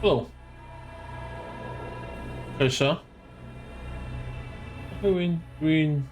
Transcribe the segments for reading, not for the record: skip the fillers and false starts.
Hello. Kasia. Green, green.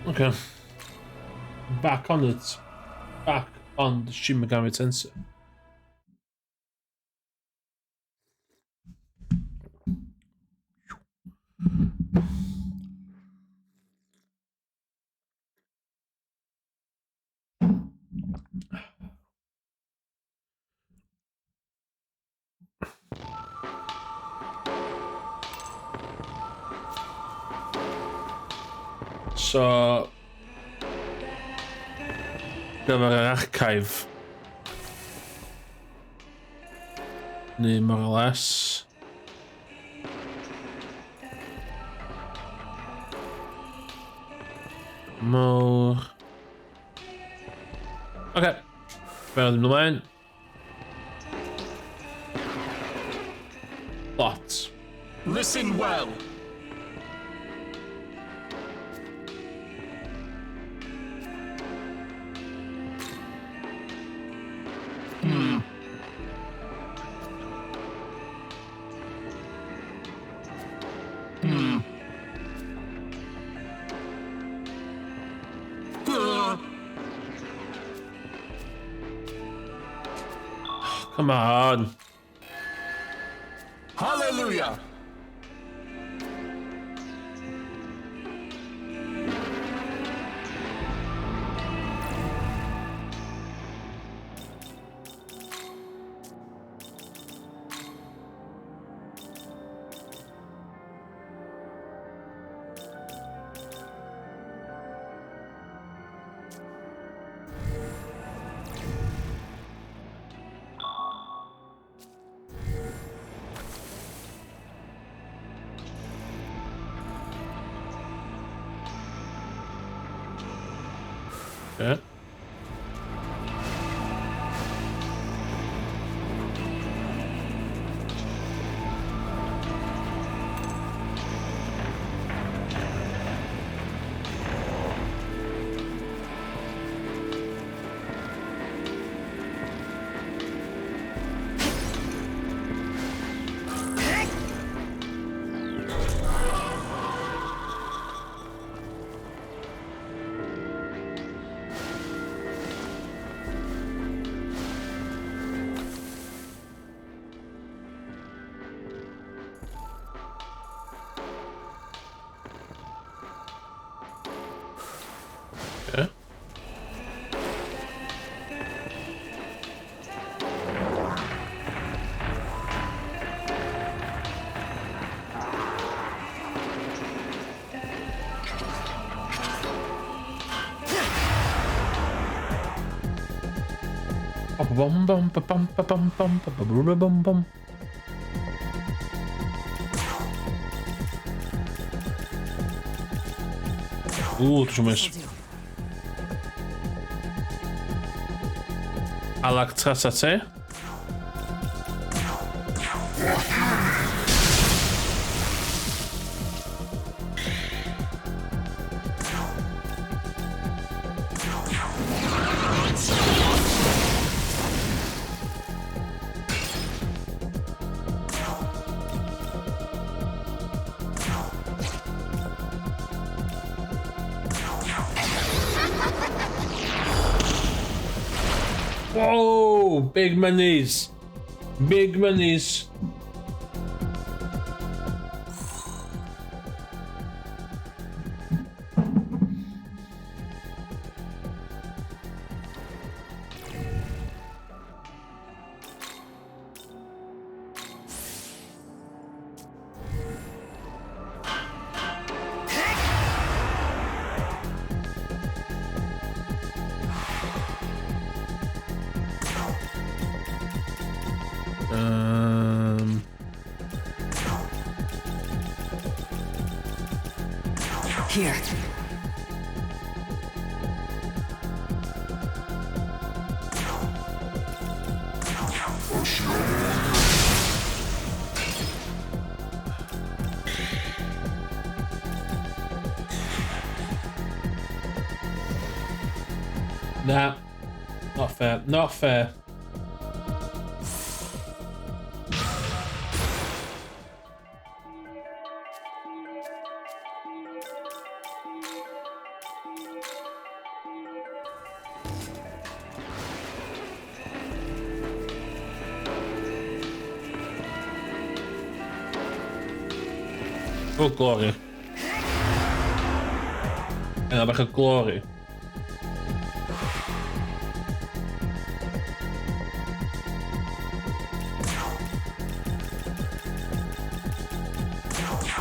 Okay. Back on it. Back on the Shin Megami Tensei. So, gyfer yr archive. Neu more or less. Mawr. Oce. Okay. Fewn ymlaen. Lot. Listen well. Come on. Hallelujah. Okay. Okay. Bum bum ba bum ba bum bum ba ba bum bum bum. Uuu, dużo mysz. Alaktrasa C? Whoa! Big monies! Big monies! Here. Nah. Not fair. Not fair. Oh, glory. Yna bach o glory.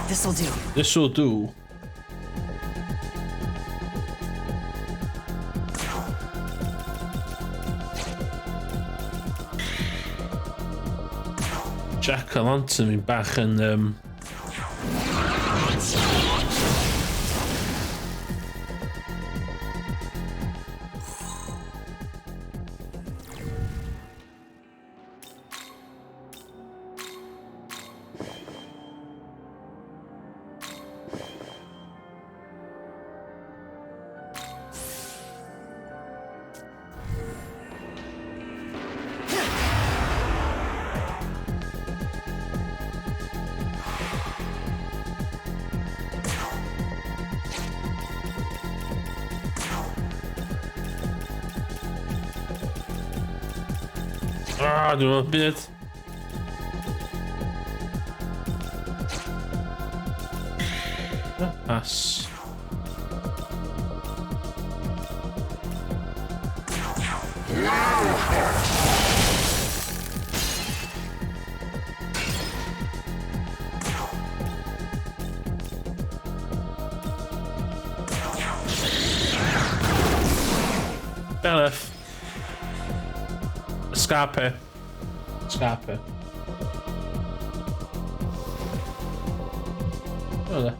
This'll do. This'll do. Jack O'Lantern fi'n bach yn... Ah, dwi'n meddwl byd. Pass. Fair enough. Escape. Escape. Oh, there.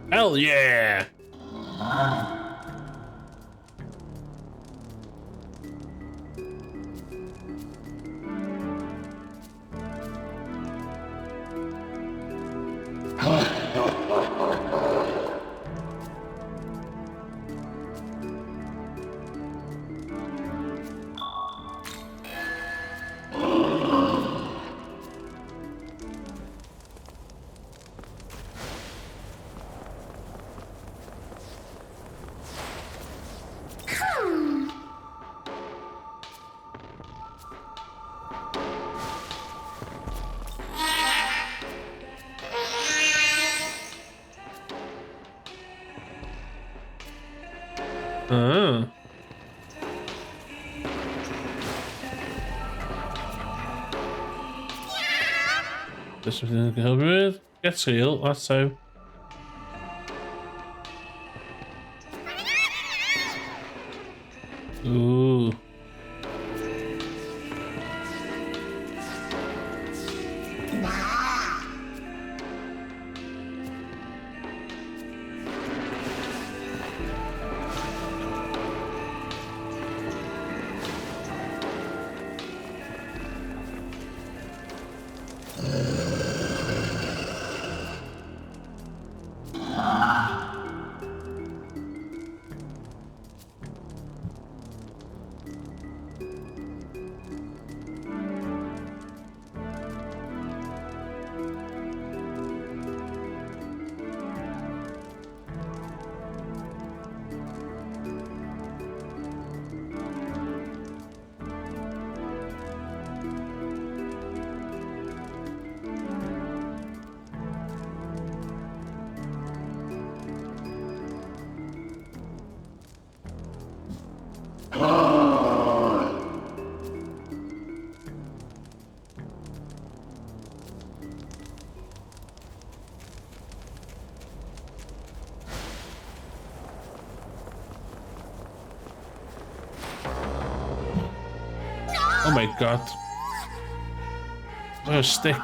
Hell yeah! Oh. There's something I can help you with? Gets real, that's so. Ooh. Oh my god. Oh, a stick.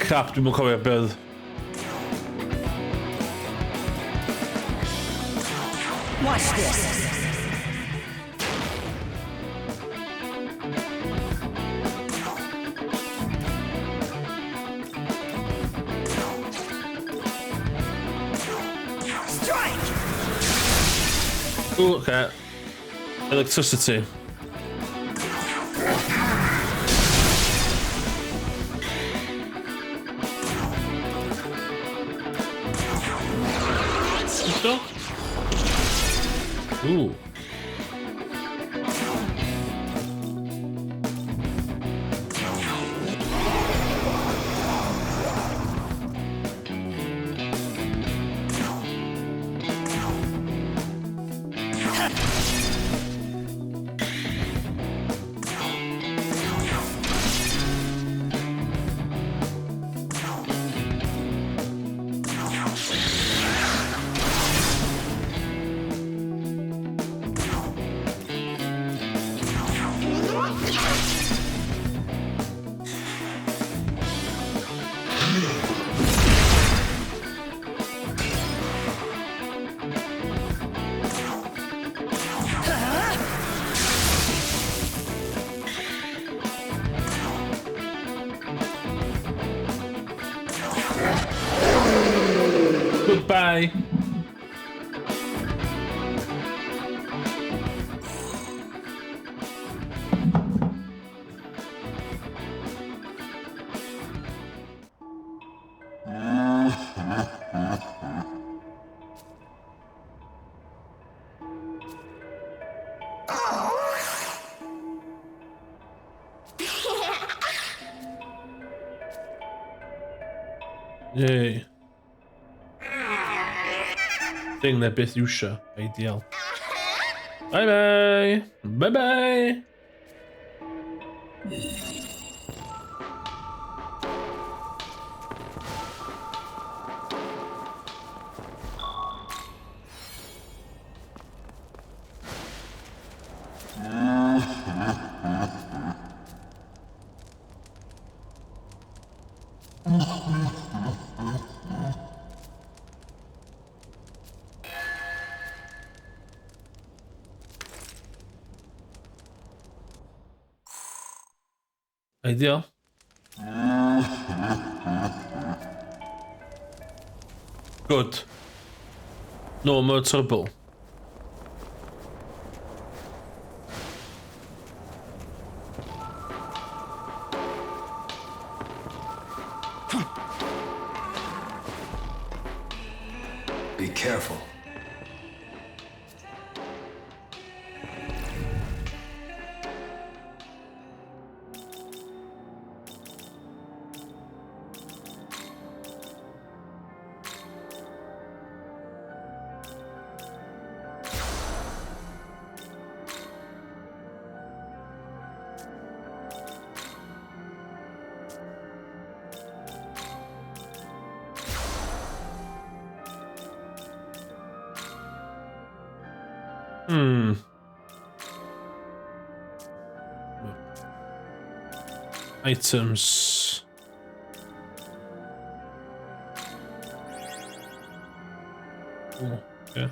Crap, dwi'n cofio beth. Watch this. Strike! Ooh, okay. Electricity. Eto? Ooh. Goodbye. Yay. Thing na beth iwsio. Ideal. Bye bye! Bye bye! Ideal. Good. No more trouble. Be careful. Items. Oh, okay.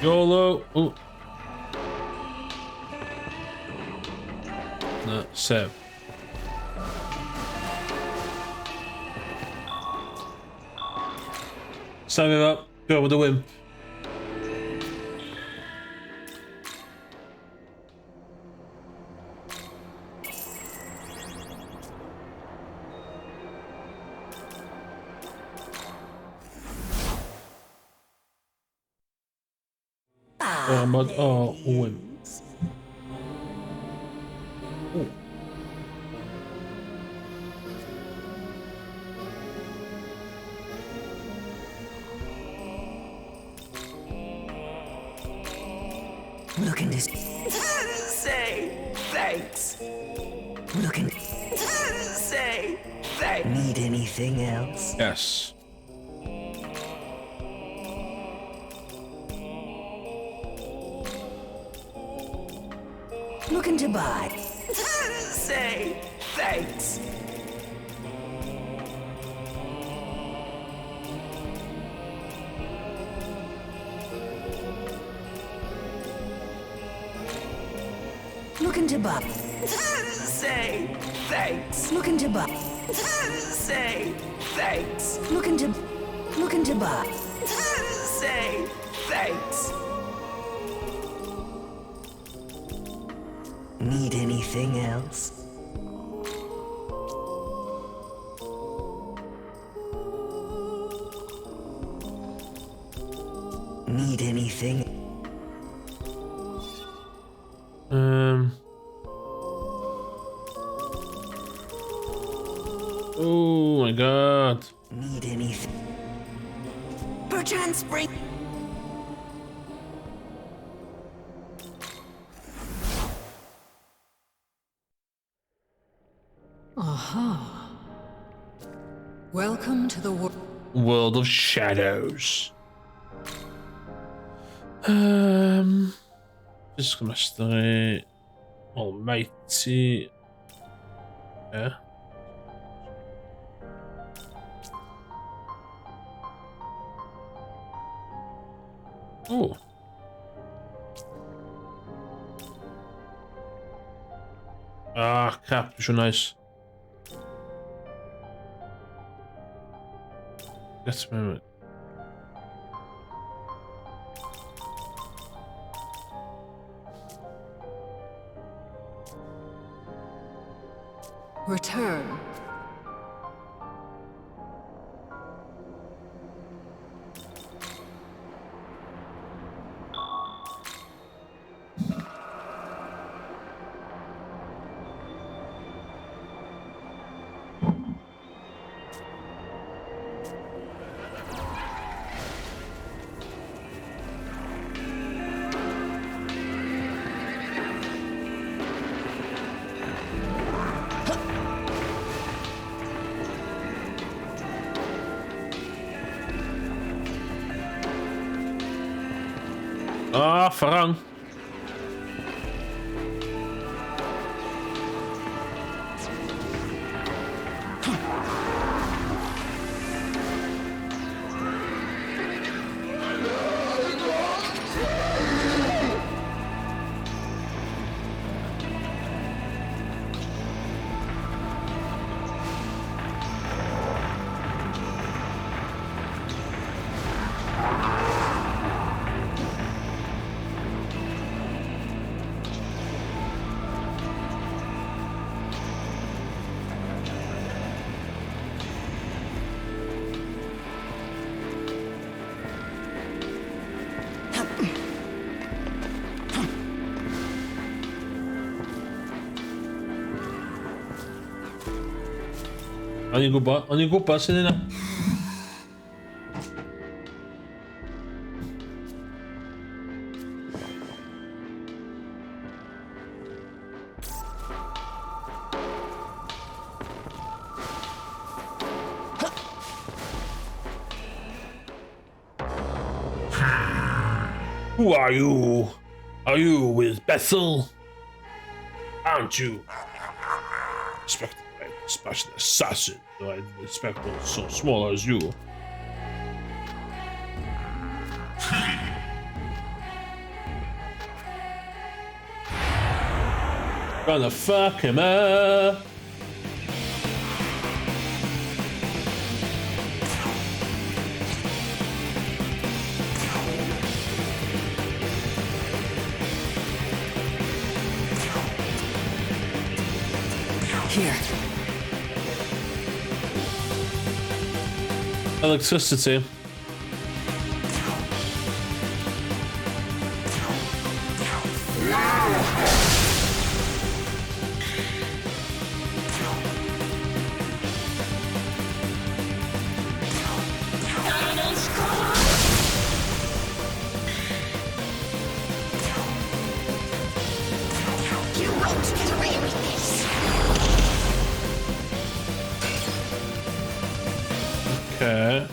YOLO. Oh. No, save. Save it up. Go with the wimp. Oh, mod. Oh, wimp. Ooh. Looking to say thanks. Looking say thanks. Need anything else? Yes. Looking to buy. Say thanks. Looking to buy. Say thanks. Looking to buy. Say thanks. Looking to buy. Say thanks. Need anything else? Need anything? Oh my god. Need anything? Perchance bring. Aha. Welcome to the world of shadows. Physical mastery, almighty. Yeah. Oh. Ah, crap, so nice. Just a moment. Return. Ah, Farang. O'n i'n gwybod sy'n yna. Who are you? Are you with Bethel? Aren't you? Respect the assassin, though I didn't expect one so small as you. Gonna fuck him up. Here. Electricity. You won't get away with this. Okay.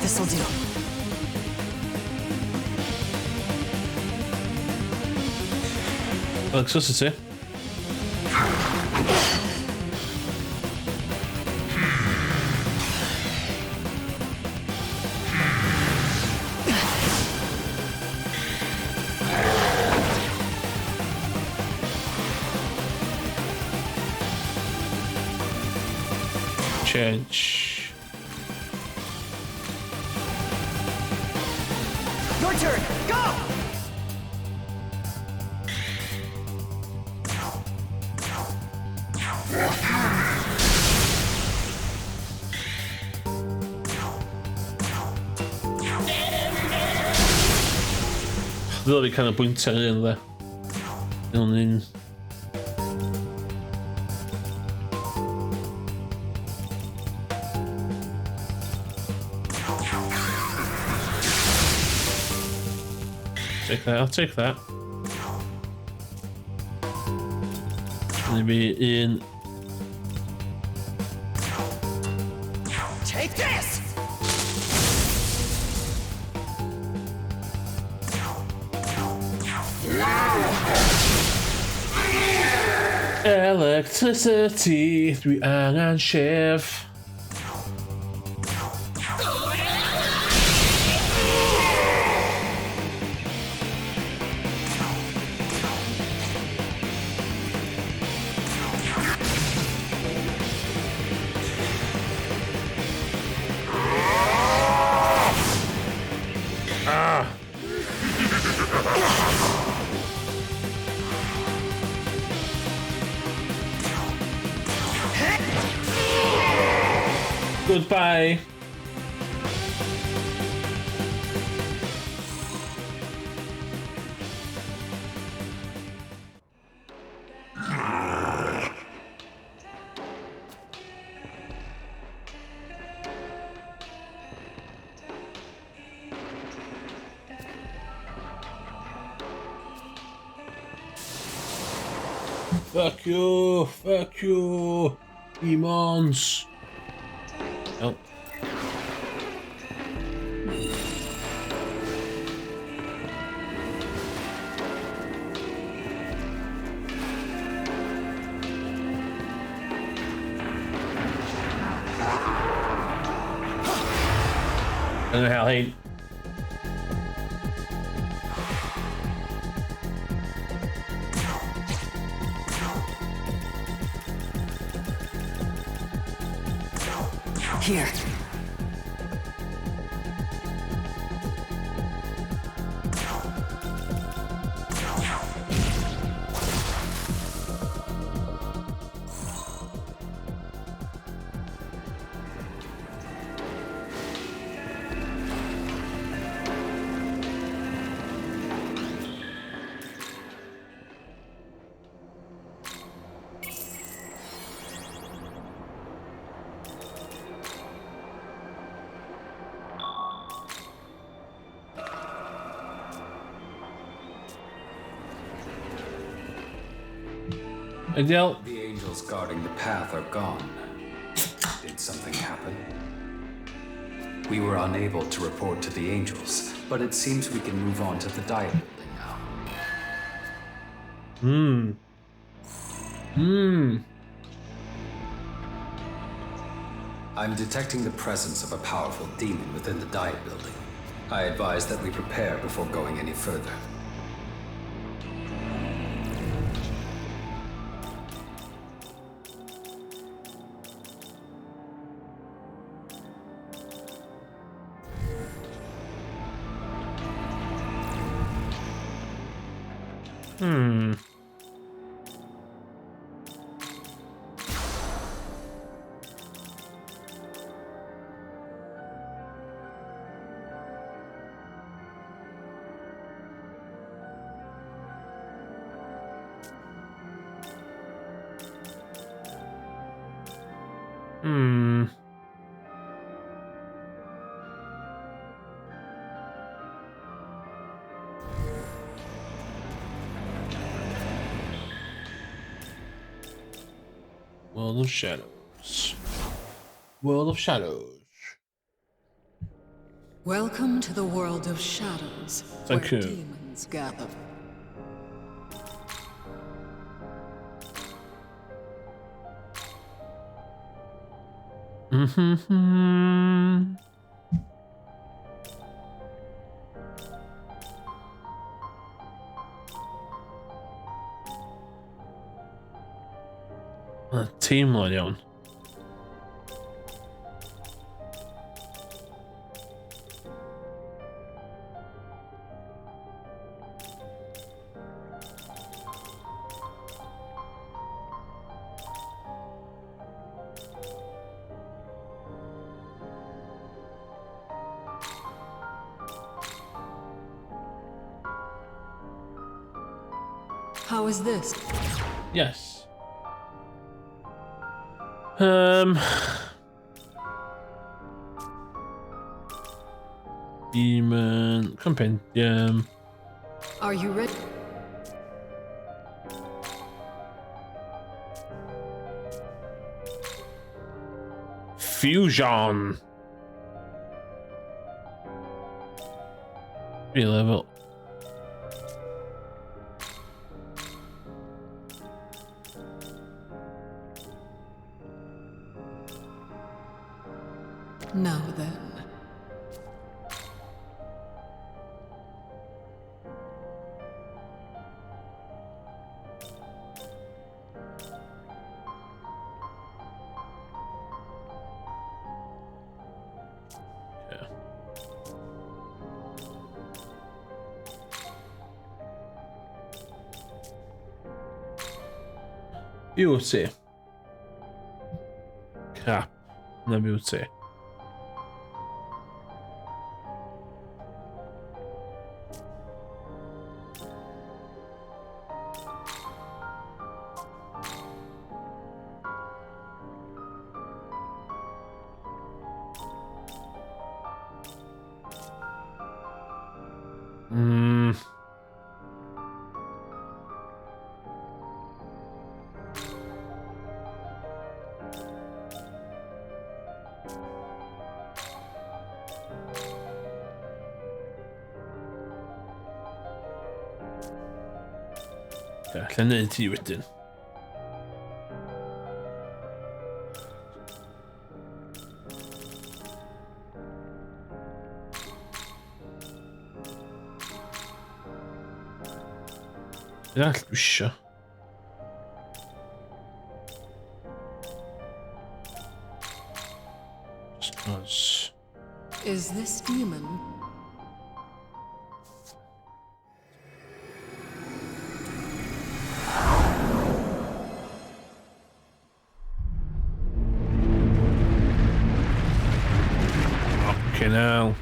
This'll do. Electricity. Change. Your turn. Go! Ddylai fi canolbwyntio ar un, dde. Un un. Take that, I'll take that. Maybe un. Take this! Electricity, dwi angen shiv. Goodbye. Fuck you, demons. Oh. Yn hel hein. Here. Ideal. The angels guarding the path are gone. Did something happen? We were unable to report to the angels, but it seems we can move on to the Diet building now. I'm detecting the presence of a powerful demon within the Diet building. I advise that we prepare before going any further. World of Shadows. World of Shadows. Welcome to the world of shadows, Thank where you. demons gather. Teimlo'n iawn. How is this? Yes. Demon Compendium. Are you ready? Fusion. 3 level. Now then. Yeah. Beauty. Crap. Na beauty. Okay, alla i wneud ti wedyn. Beth arall dwi isio? Just 'cause. Is this demon? Fucking hell.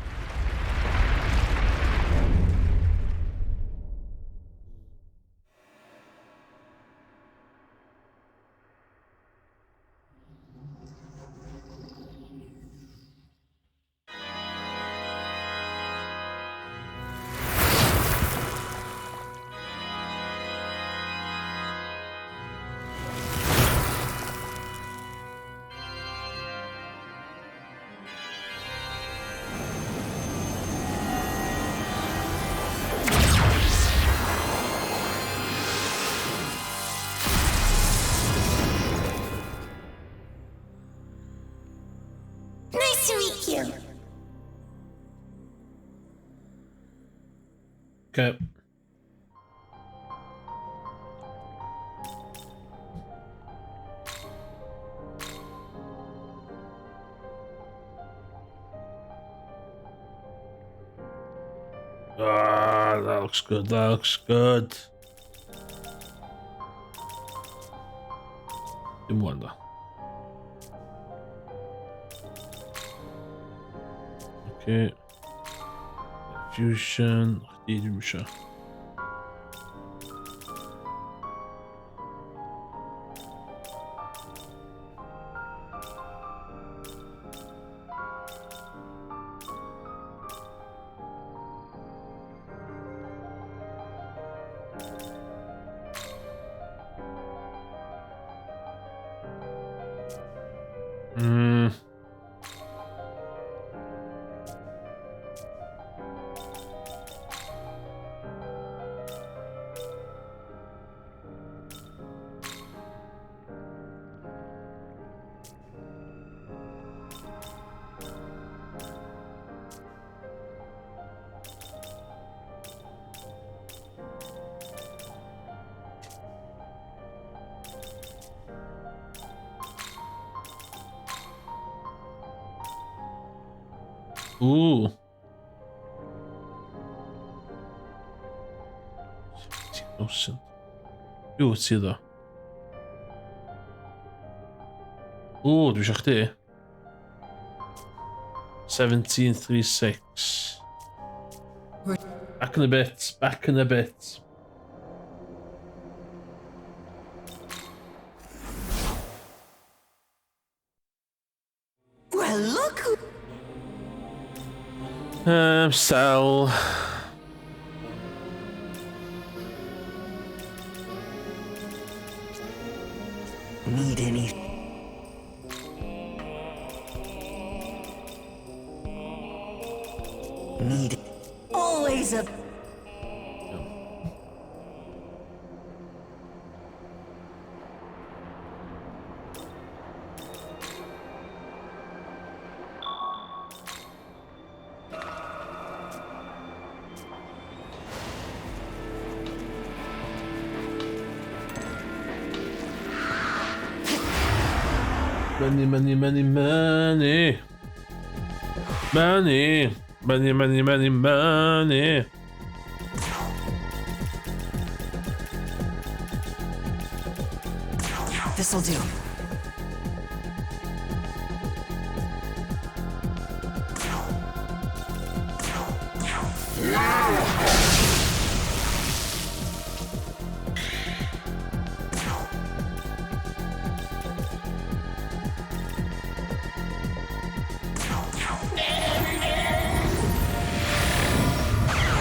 Nice to meet you. Okay. Ah, that looks good. That looks good. Dim wonder. Okay. Fusion. Chdi dwi'm isio. Ooh. 17,000. Yw, ti ddo. Ww, dwi eisiau chdi. 1736. Back in a bit, back in a bit. Well, look who... Sell. Need any... Need... Always a... Money, money, money, money. Money. Money, money, money, money. This'll do.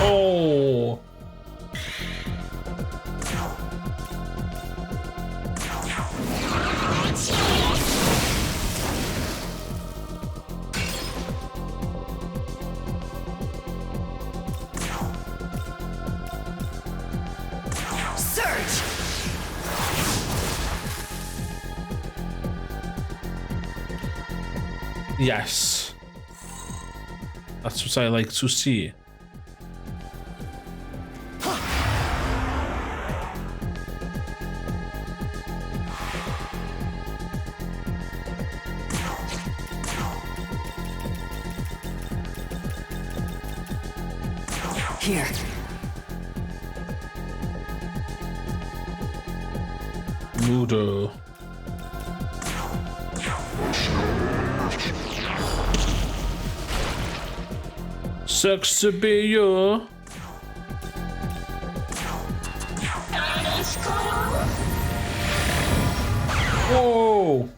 Oh. Search! Yes. That's what I like to see. Here. Mudo. Sucks to be you. Whoa.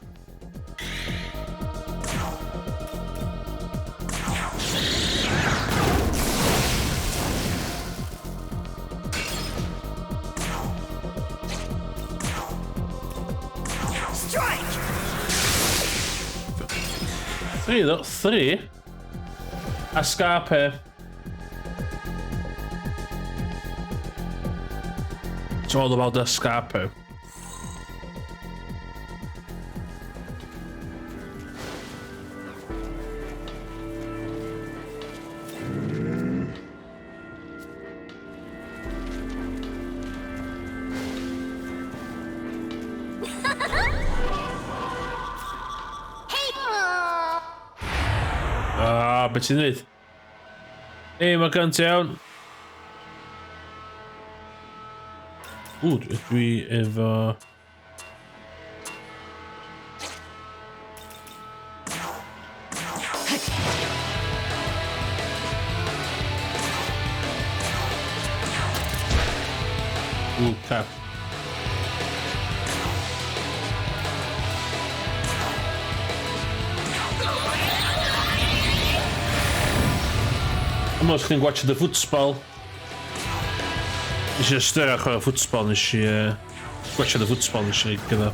Strike! 3, look, 3. Escape. It's all about the escape. Ah, beth ti'n dweud? Ei, mae gan ti iawn. Ww, dwi efo... Ww, cap. Yma os chi'n gwatch the football. Nes i ystyried chwarae football, nes i gwatch the football nes i gyda.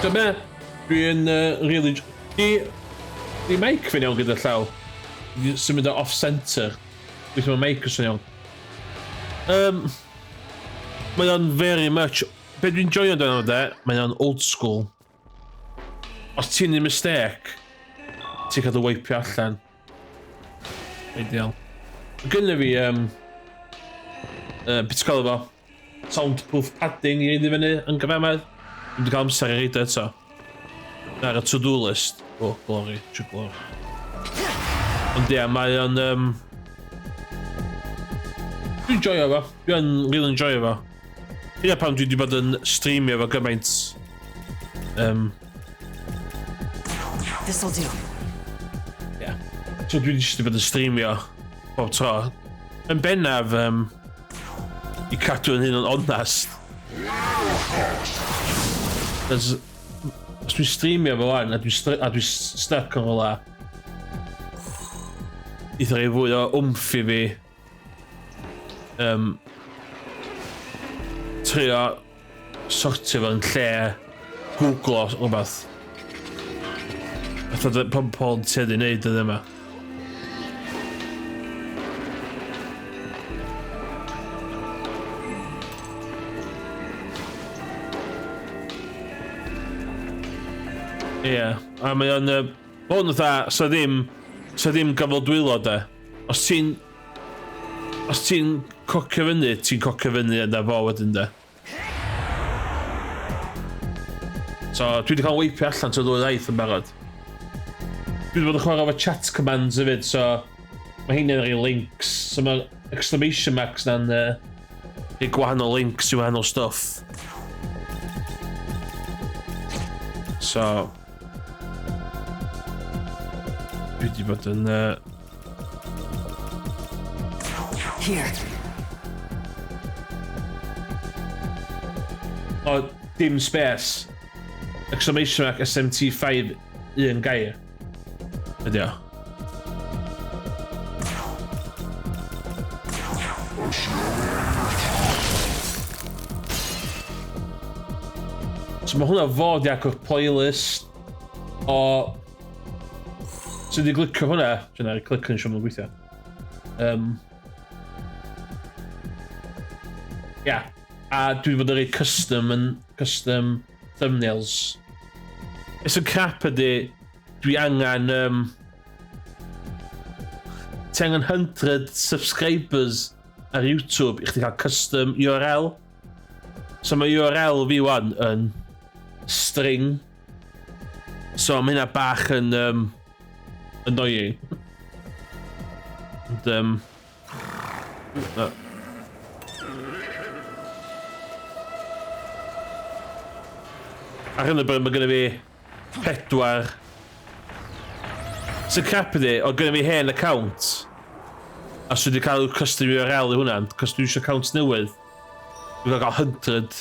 Dyma, dwi'n really... Di mic fi'n iawn gyda llaw. Dwi'n symud o off-centre. Dwi'n meddwl mic os yn iawn. Mae o'n very much... Be dwi'n joio amdano de, mae o'n old school. Os ti'n neud mistake, ti'n cael dy wipeio allan. Ideal. Gynna fi, beth ti'n cael efo? Soundproof padding i reid i fyny yn gyfamedd. Dwi'n wedi cael amser i reid o eto. Ar y to-do list. Oh, glory, true glory. Ond ie, mae o'n... Dwi'n joio fo. Dwi'n really enjoyo fo. Hynna pam dwi wedi bod yn streamio fo gymaint. This'll do. Yeah. So dwi jyst wedi bod yn streamio bob tro. Yn bennaf, i cadw yn hyn yn onest. Os dwi'n streamio fo wan, a dwi'n stuck yn rhywle, eitha rhoi fwy o wmff i fi trio sortio fo yn lle googlo rhywbeth. Fatha pobl yn tueddu i wneud dyddiau yma. Ie, yeah, a mae o'n... Hwn fatha, sa ddim gafel dwylo de. Os ti'n cocio fyny, ti'n cocio fyny yna fo wedyn de. So, dwi wedi cael weipio allan trwy ddwy ddaith yn barod. Dwi wedi bod yn chwarae efo chat commands hefyd, so mae hynny'n rhoi links. So mae exclamation marks na'n rhoi gwahanol links i wahanol stuff. So, dwi wedi bod yn... Here. O, dim space. Exclamation mark SMT5 un gair. Ydy o. So mae hwnna fod i agor playlist o... So di glicio hwnna, dwi'n ar clic yn siŵr mae'n gweithio. Ia, a dwi fod yn rhoi custom thumbnails. It's a crap ydy, dwi angen... Ti angen 100 subscribers ar YouTube i chdi cael custom URL. So mae URL fi wan yn string. So mae hynna bach yn annoying. Ond, no. Ar hyn o bryd mae genna fi 4. So crap ydi, oedd genna fi hen account. A so wedi cael custom URL i hwnna, cos dwi eisiau account newydd. Dwi'n cael 100.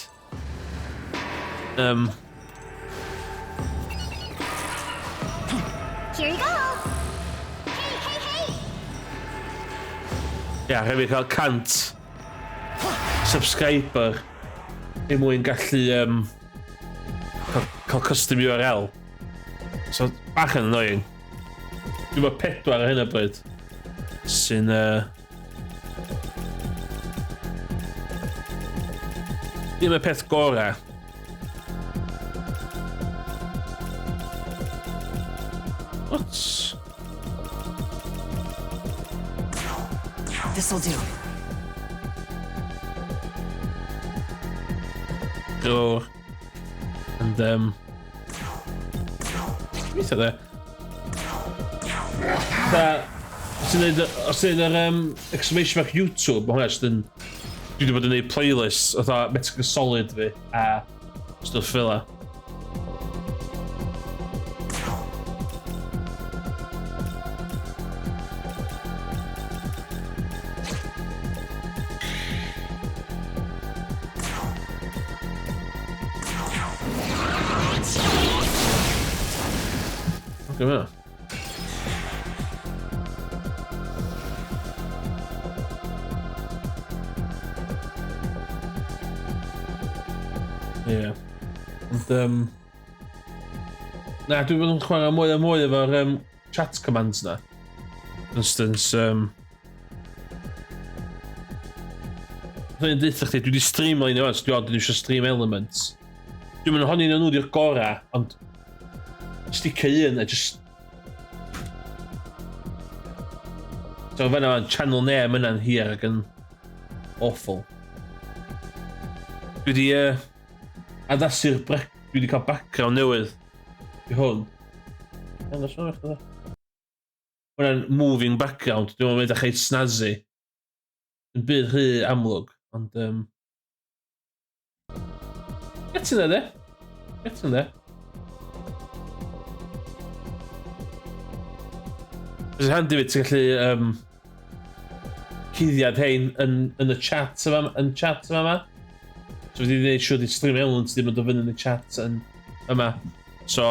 Here you go. Hey, hey, hey. Ia, rhaid fi cael 100 subscriber i mwyn gallu cael custom URL. So, bach yn annoying. Dwi'n meddwl 4 ar hyn o bryd. Sy'n... Ddim y peth gorau. What? This'll do. Go. And weithio dde. Os ti'n neud yr exclamation mark YouTube, mae hwnna jyst yn... Dwi wedi bod yn neud playlists, fatha Metal Gear Solid fi, a stwff fel 'a. Come Yeah. Ond, na, dwi'n bod yn chwarae mwy a mwy efo'r chat commands na. For instance, Dwi'n deutha chdi, dwi wedi streamline o, so dwi'n eisiau stream elements. Dwi'n mynd ohonyn nhw di'r gorau, ond sticio un a just... So fan'na ma'n channel name yna'n hir ac yn awful. Dwi wedi addasu'r brec... Dwi wedi cael background newydd i hwn. Dangos hwnna chdi. Hwnna'n moving background, dwi'n meddwl edrych reit snazzy. Yn byd rhy amlwg, ond... Getting there, de. Getting there. Mae'n handi fi, ti'n gallu cuddiad hein yn y chat yma, yn chat yma. So fi wedi gwneud siŵr di stream elements ddim yn dod fyny yn y chat yn yma. So,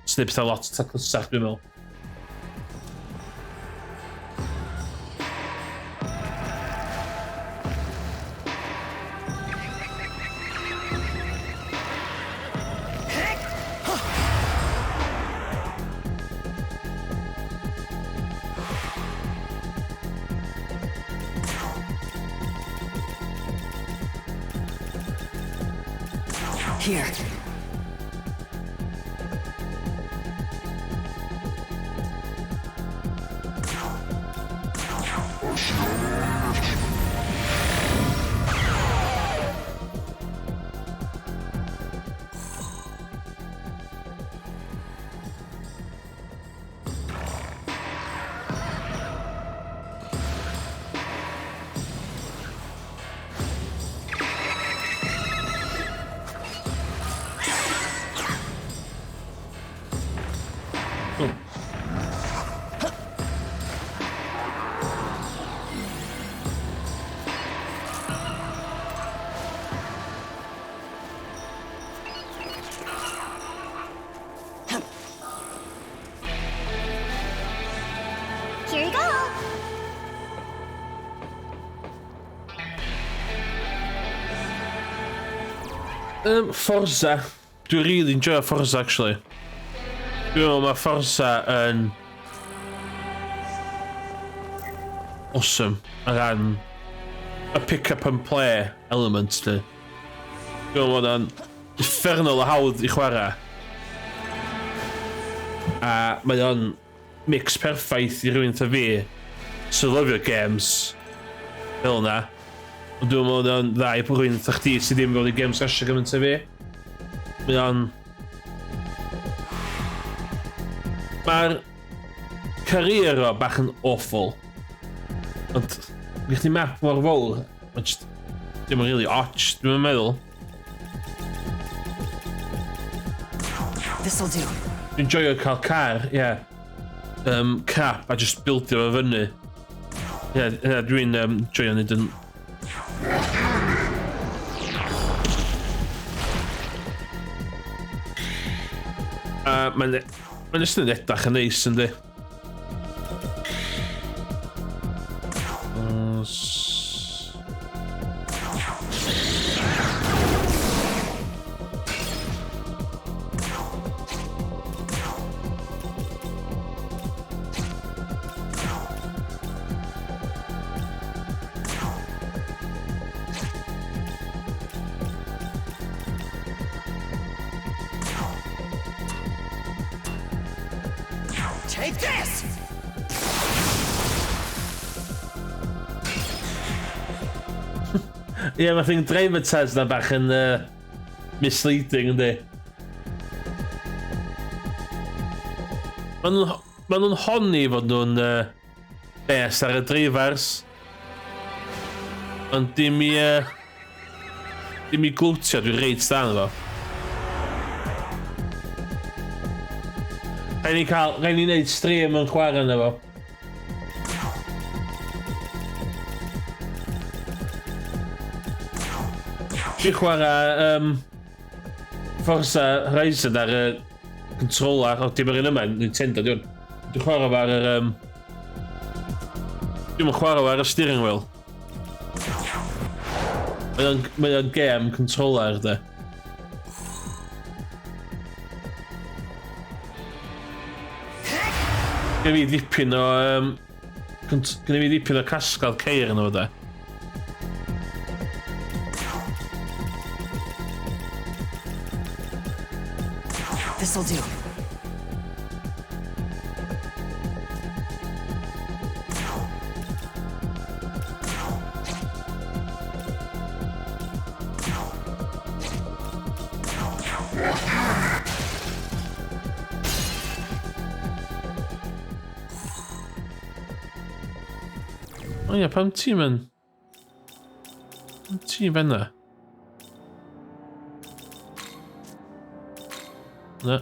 sy'n pethau lot taclusach, dwi'n meddwl. Here. Here you go! Forza. Dwi'n really enjoy Forza, actually. Dwi'n meddwl mae Forza yn awesome ar ran y pick up and play element, lle. Dwi'n meddwl bod o'n uffernol o hawdd i chwarae. A mae o'n mix perffaith i rhywun fatha fi sy'n lyfio games fel yna. Ond dwi'n meddwl bod o'n dda i rhywun fatha chdi sydd ddim fewn i games rasio gymaint â fi. Mae o'n... Mae'r career o bach yn awful. Ond gen chdi map mor fawr, mae'n just ddim yn really och, dwi'n meddwl. This'll do. Dwi'n joio cael car, ie. Yeah. Crap, a just buildio fo fyny. Ie, yeah, yeah, dwi'n joio neud yn... A mae'n jyst yn edrych yn neis, yndi? Take this! Ie, yeah, mae thing driver test na bach yn misleading, yndi? Maen nhw'n honni fod nhw'n best ar y drivers. Ond dim i glwtio, dwi'n reit da yno fo. Rhaid ni wneud stream yn chwarae yno fo. Dwi'n chwarae Forza Horizon ar y controller, o dim yr un yma, Nintendo, dwi'n. Dwi'n chwarae fo ar yr... Dwi'n chwarae fo ar y steering wheel. Mae o'n game controller, de. Gen fi ddipyn o... Gen fi ddipyn o casgliad ceir yno fo, de. This'll do. O ia, pam ti'n mynd? Pam ti'n fanna? Na.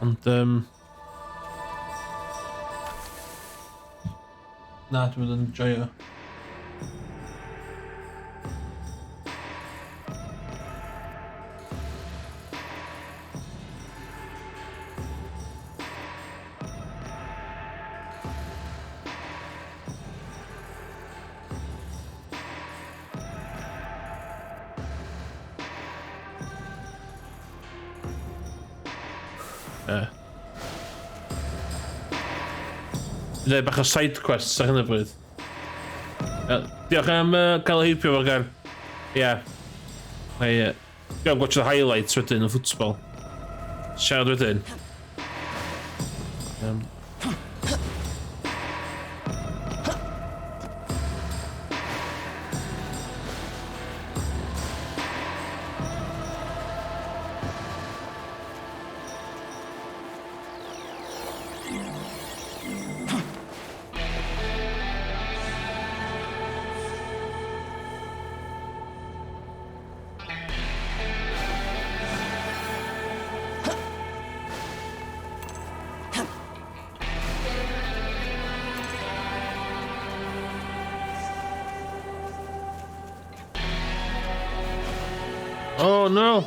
Ond, na, dwi'n mynd yn joio. Ie. Dwi'n bach o side quests ar hyn o bryd. Diolch am cael heibio fo gan. Ie. Yeah. Ie. Yeah. Dwi'n watch the highlights wedyn o football. Siarad wedyn. Oh no!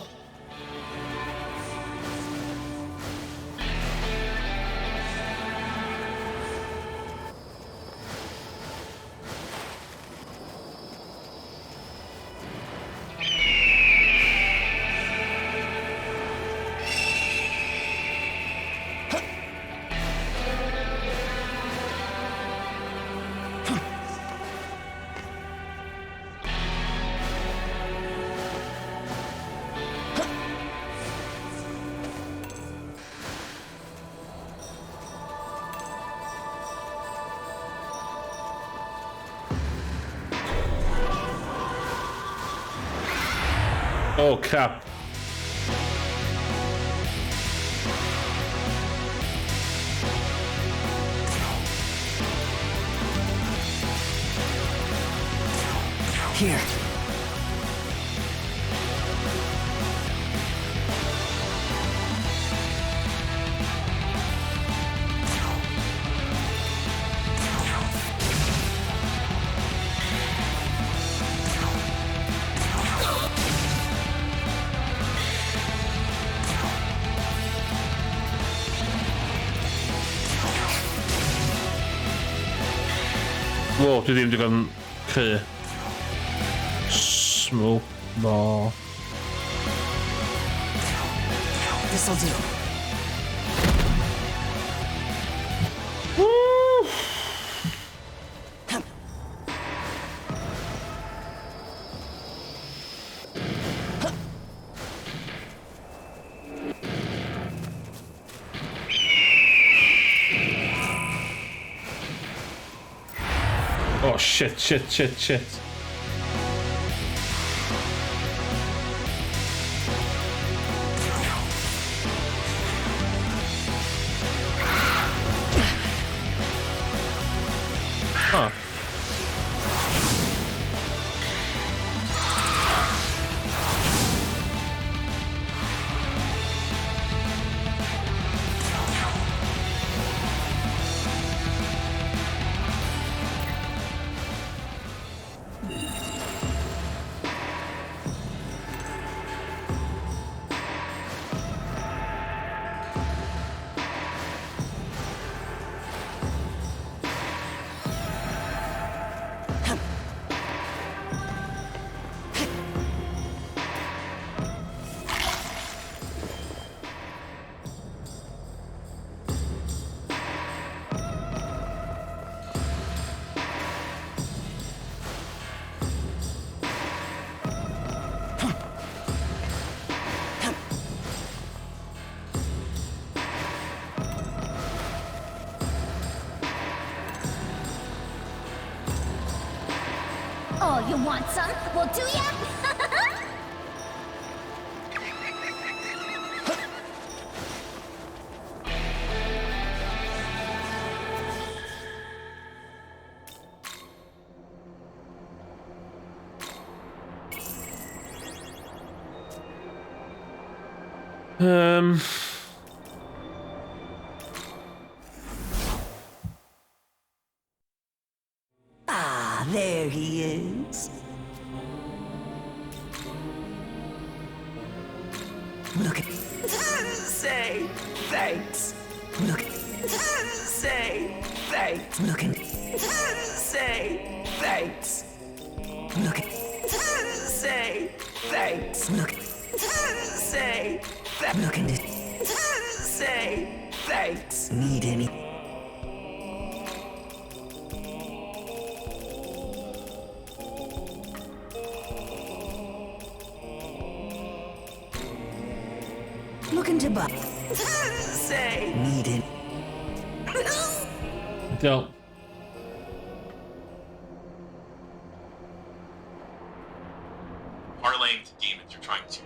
Oh crap. Here. Whoa, dwi ddim digon cry. Smoke ball. This'll do. Woo! Oh shit, shit, shit, shit. Huh. Oh, you want some? Well, do ya? Ah, there he is. Look at. Say thanks. Look. Say thanks. Looking. Say thanks. Look. Say thanks. Look. Say Looking to say thanks. Need any? Looking to buy. Say need any? Diolch. Parlaying to demons, you're trying to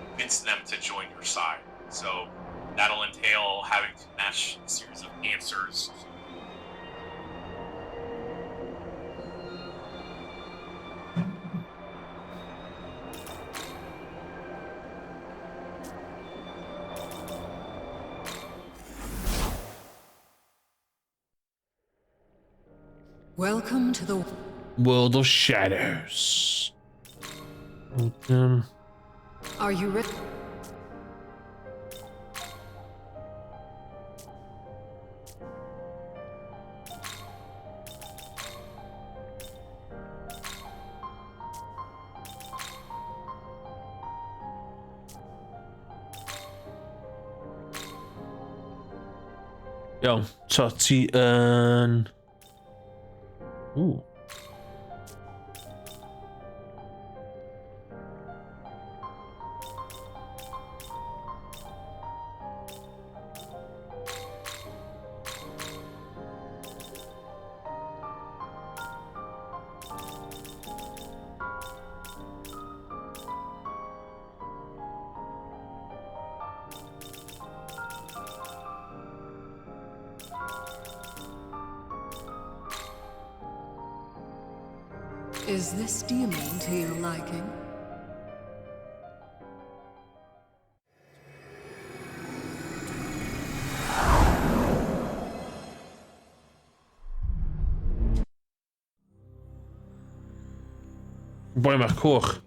convince them to join your side. So that'll entail having to match a series of answers. Welcome to the World of Shadows. Are you ready? Iawn, so ti yn... Ooh. Is this demon to your liking? Boi mae'r cwch.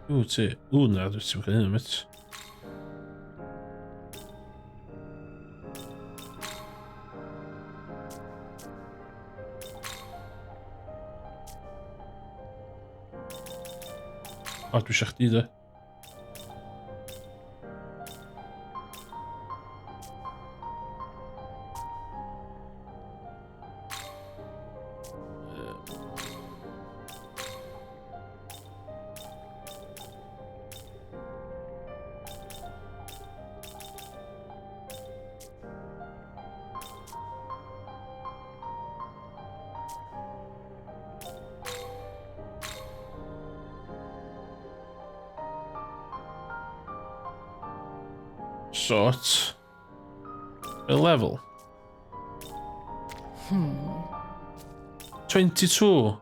Ww, ti... Ww, na, dwi ti'n cael hynny, met. O, dwi eisiau chdi, de. Sort. A level. 22.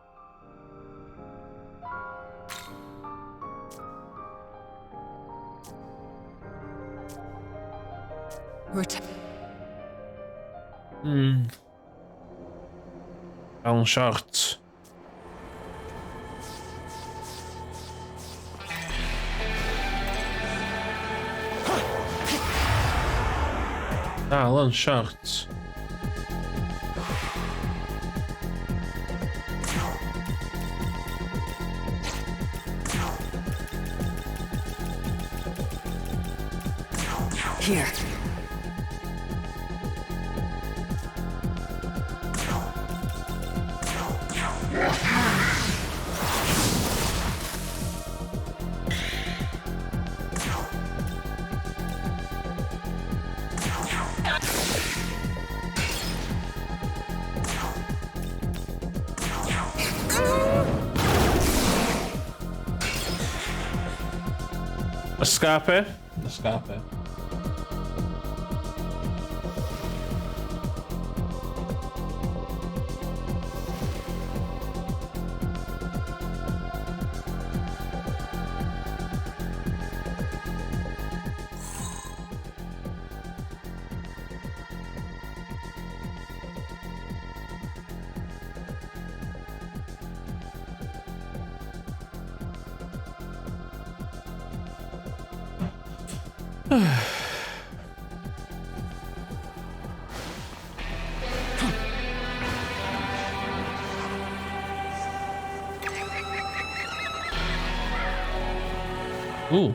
Ret- Down short. Dal yn short. Here. Escape. Escape. Ooh.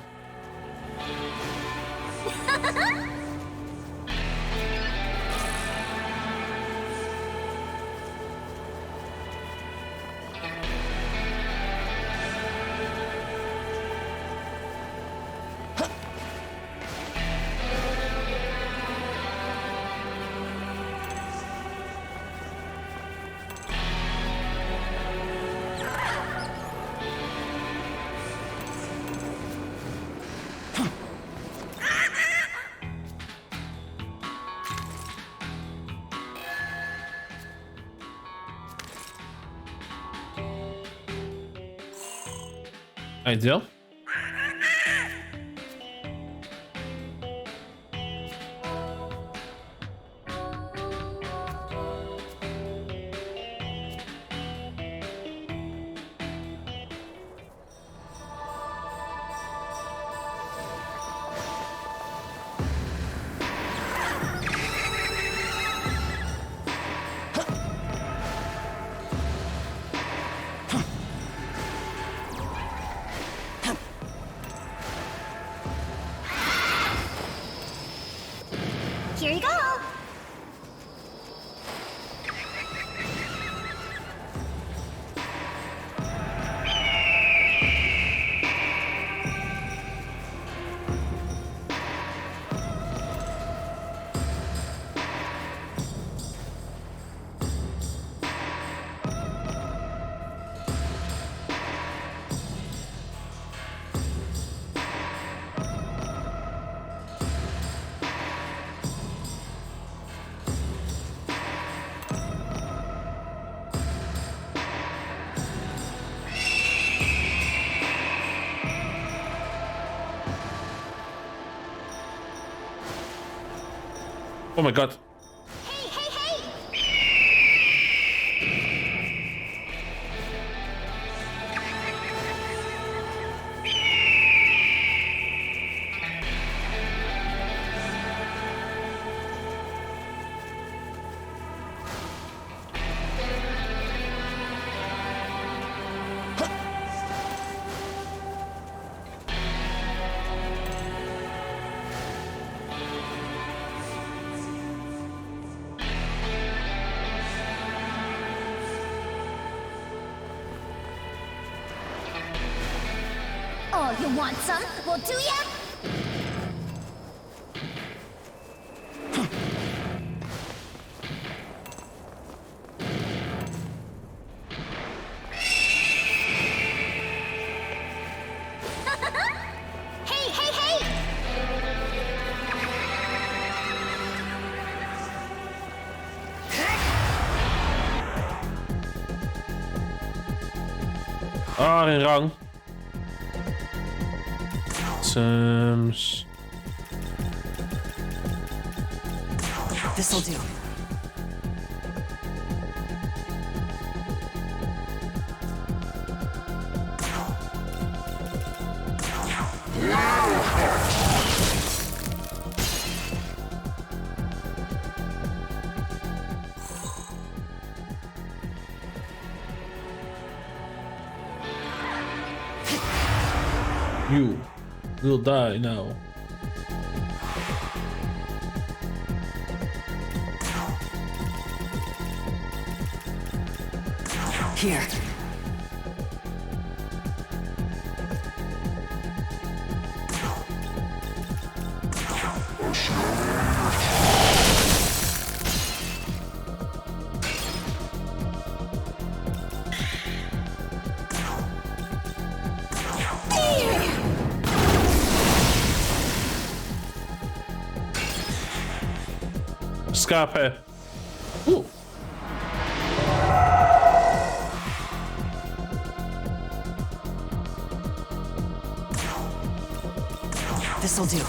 Ideal. Here you go. Oh my god. Hey, hey, hey! Oh, you want some? Well, do ya? Hey, hey, hey! Ah, in wrong. Terms. This'll do. You will die now. Here. Scarpe. Ooh. This'll do.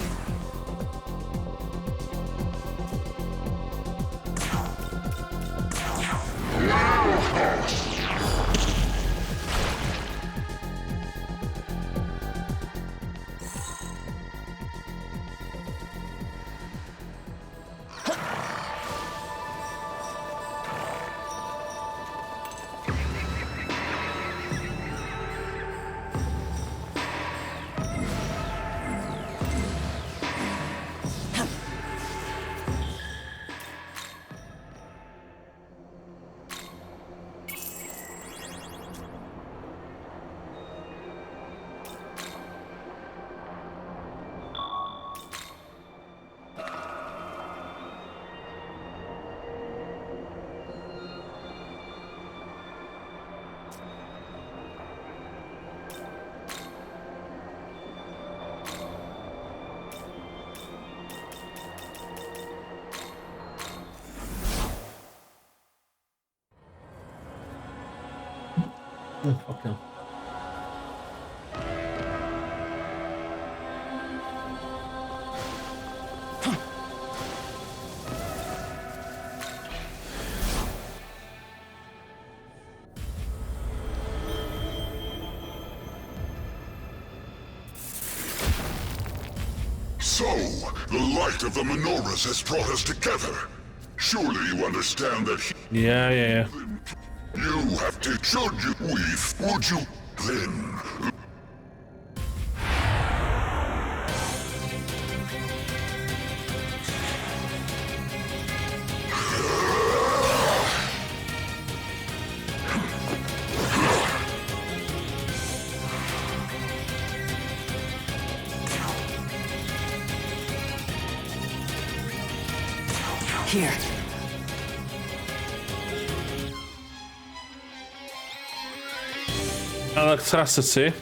Oh, fuck hell. So, the light of the menorahs has brought us together. Surely you understand that Yeah. You have to. Should you weave, would you then? Here. Electricity.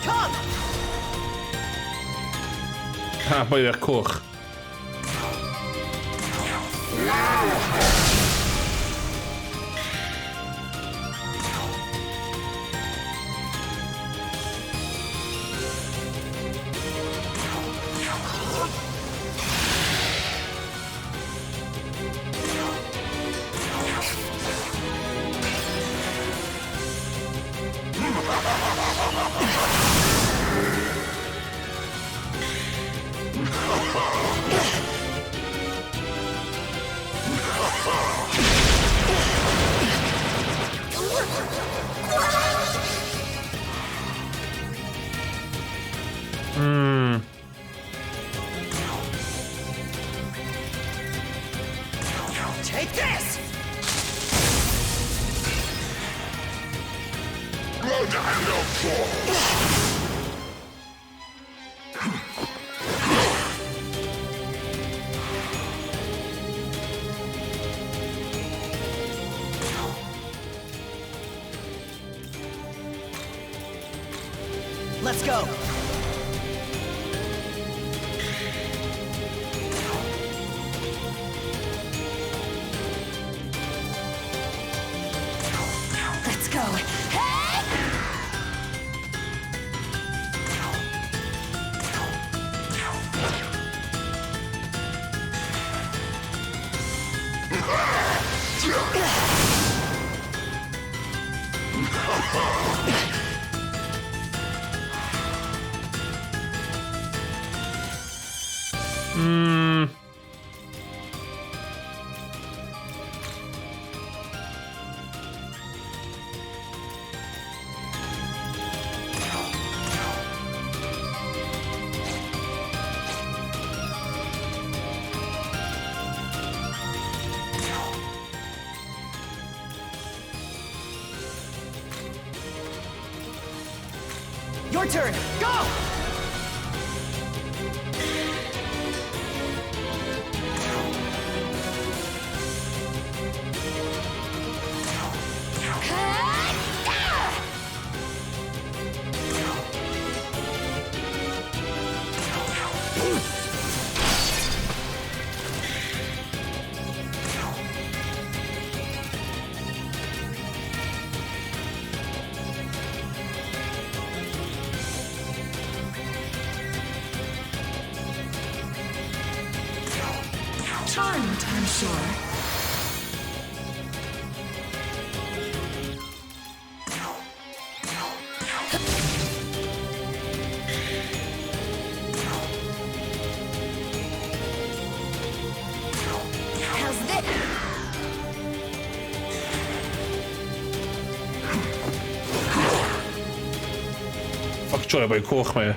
Come! Ha, boi efo'r cwch. Take this! Blood and applause. Let's go! Let's go. Hey! Your turn! Go! Charmed, I'm sure. How's this? Fuck, joio boi coch mae e.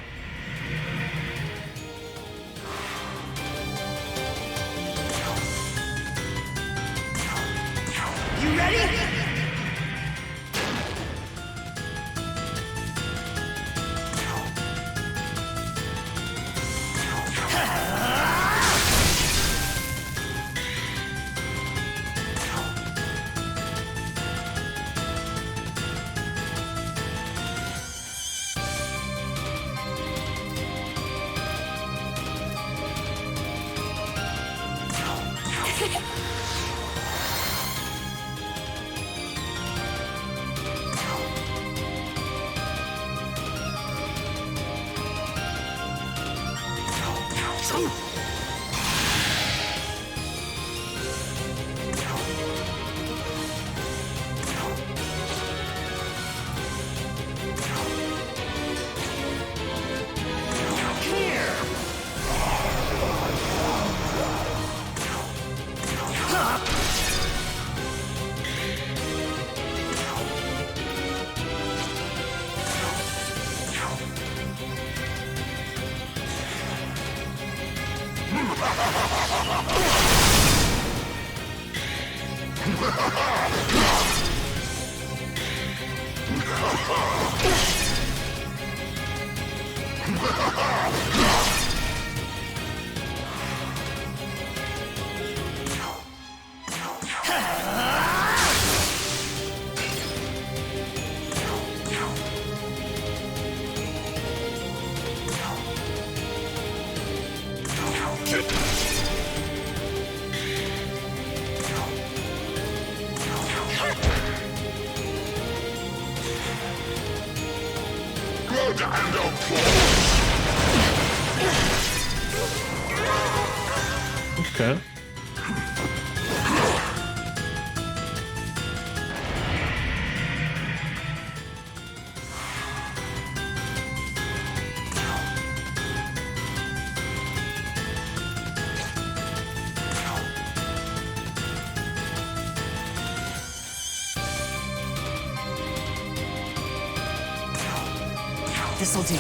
You ready? Here! Blood and applause! Okay. This'll do.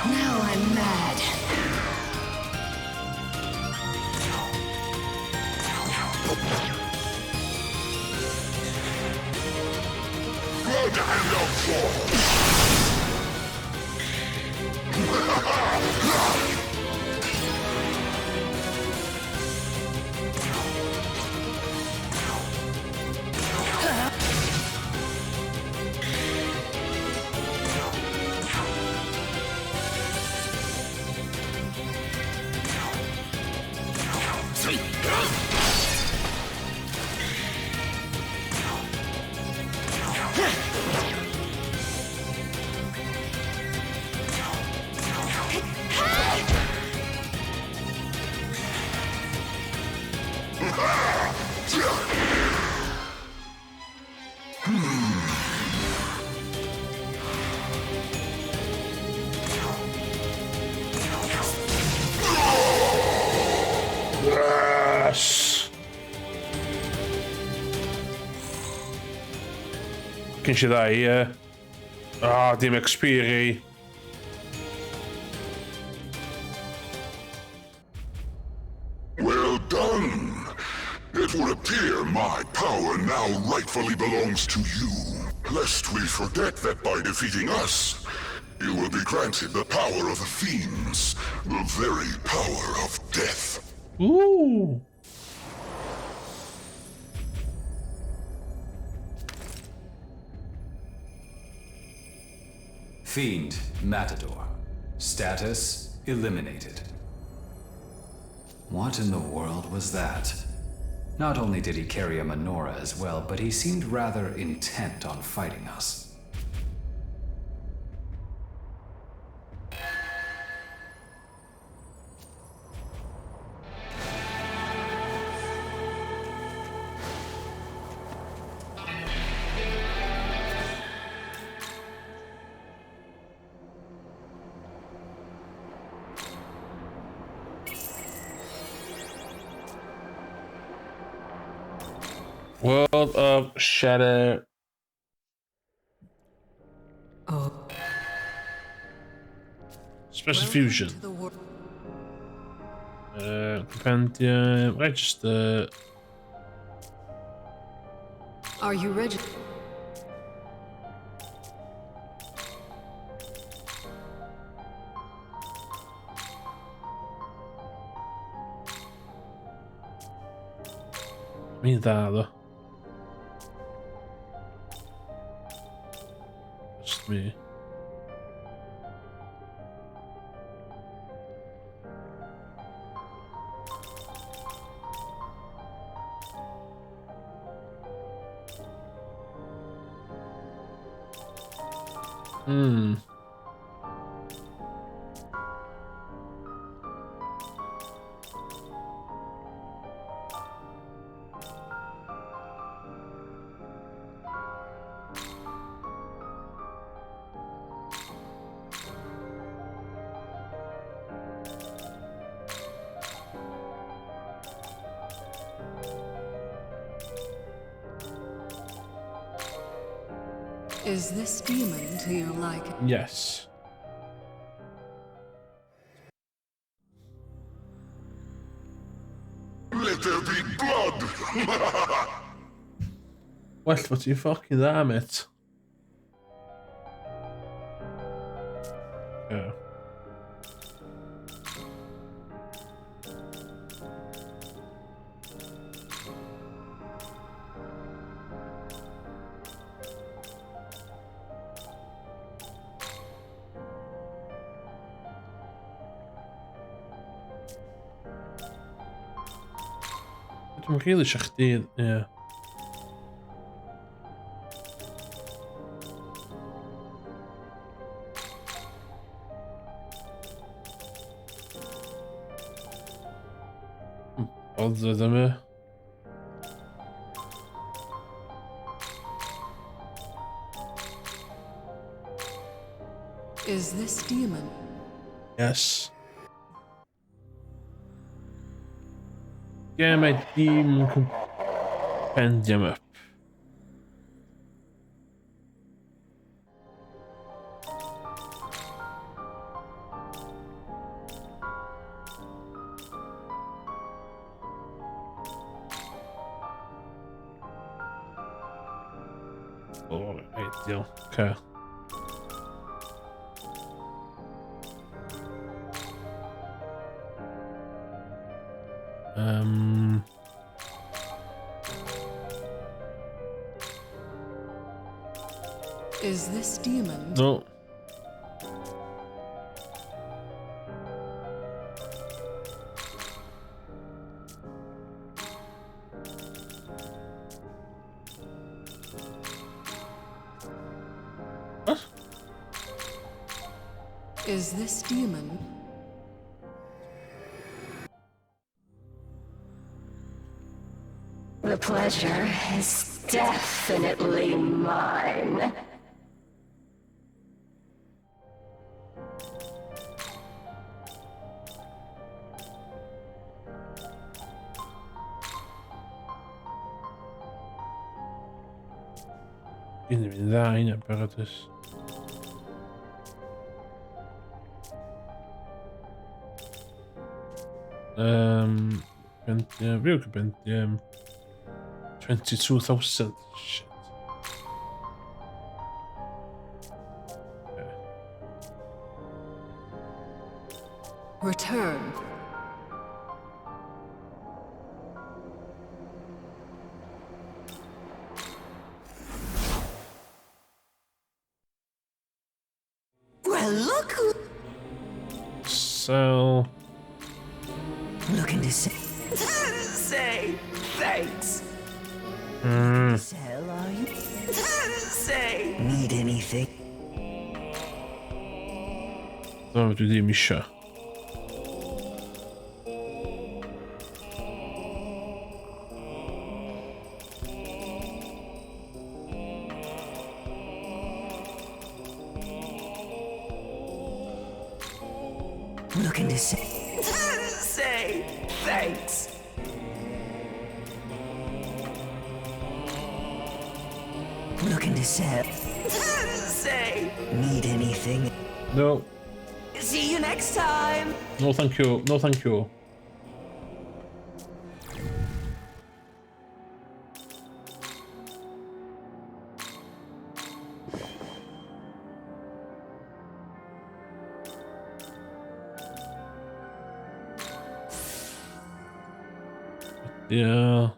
Now I'm mad. Blood and applause! Yes! Cyn si ddau, ie. Ah, dim XP i. Well done! It would appear my power now rightfully belongs to you. Lest we forget that by defeating us, you will be granted the power of the fiends, the very power of death. Ooh! Fiend, Matador. Status, eliminated. What in the world was that? Not only did he carry a menorah as well, but he seemed rather intent on fighting us. World of Shadow. Oh. Special Welcome Fusion. to the world. Compendium, register. Are you ready? Mi'n dda, ddo. Just me. Is this demon to your liking? Yes. Let there be blood! Well, fod ti'n fucking dda, mate. Yeah. Dwi'n rili eisiau chdi, ie. Bothered am e. Is this demon? Yes. Yeah, mae dim compendium up. Oh, ideal. Okay. Is this demon? No. What? Is this demon? The pleasure is definitely mine. Gyn i fi'n dda hynna, barod ys. Compendium, view compendium. 22,000. Shit. Yeah. Return. Well, look who. So. Looking to say. Say thanks. Sell, are you? Say. Need anything? Dyma dwi ddim isio. Looking to say. Say thanks. Looking to sell. Say. Need anything? No. See you next time. No thank you. No thank you. Yeah.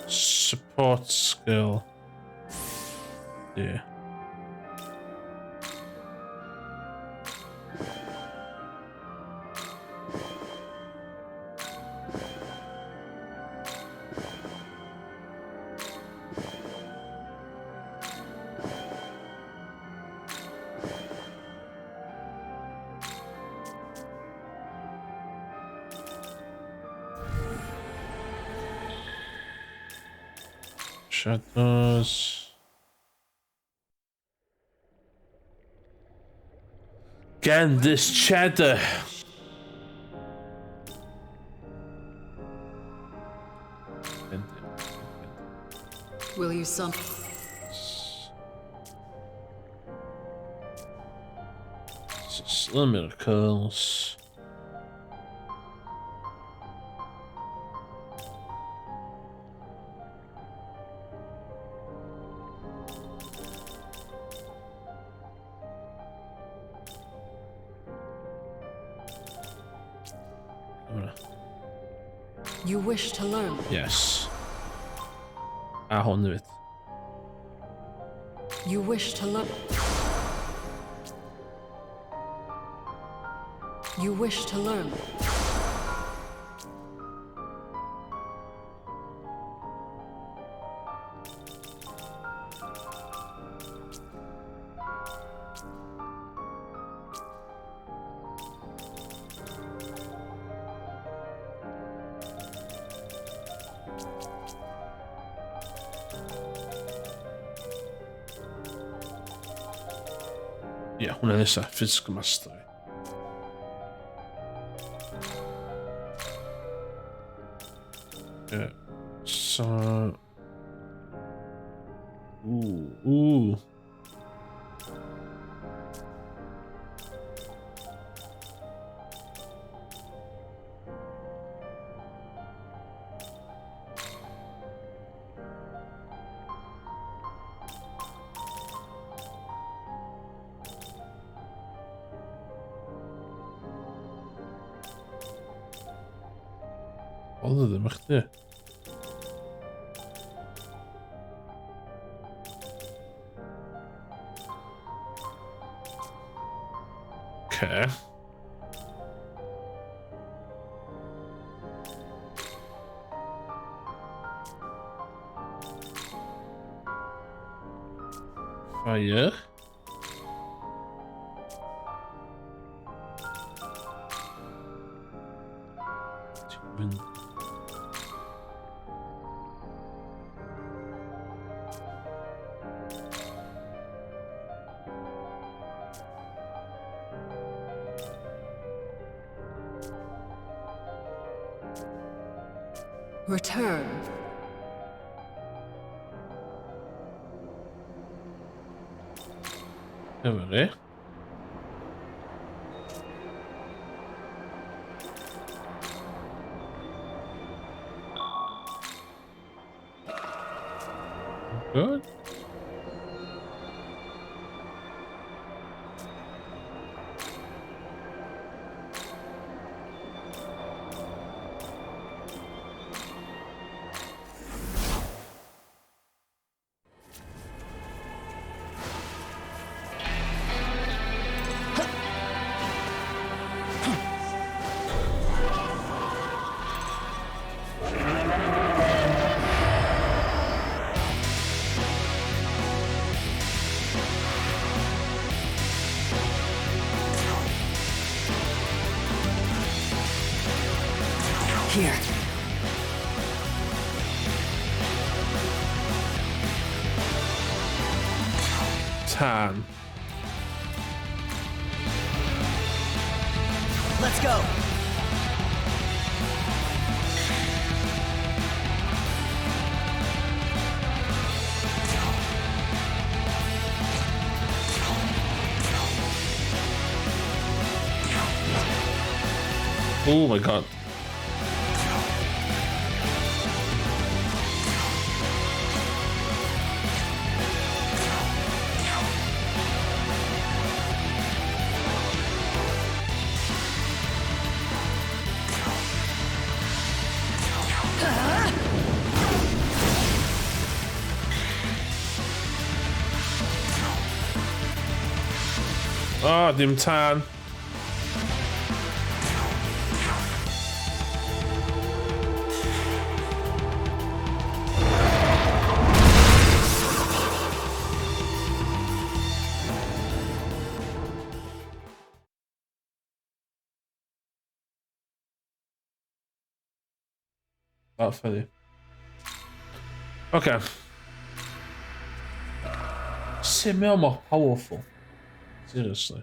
Support skill. Yeah. Shadows. Again, this cheddar. Will you some? Slim miracles. You wish to learn? Yes. A hwn hefyd. You wish to learn? You wish to learn? Ie, yeah, hwnna nesa, Physical Mastery. Yeah, so... Ooh, ooh. Oedd o ddim chdi. Okay. Fire. Ti'n mynd... Return. Efo ni. Good. Here. Tan. Let's go. Oh my god. Oh, dim tân. Not funny. Okay. Sut mae o mor powerful? Seriously.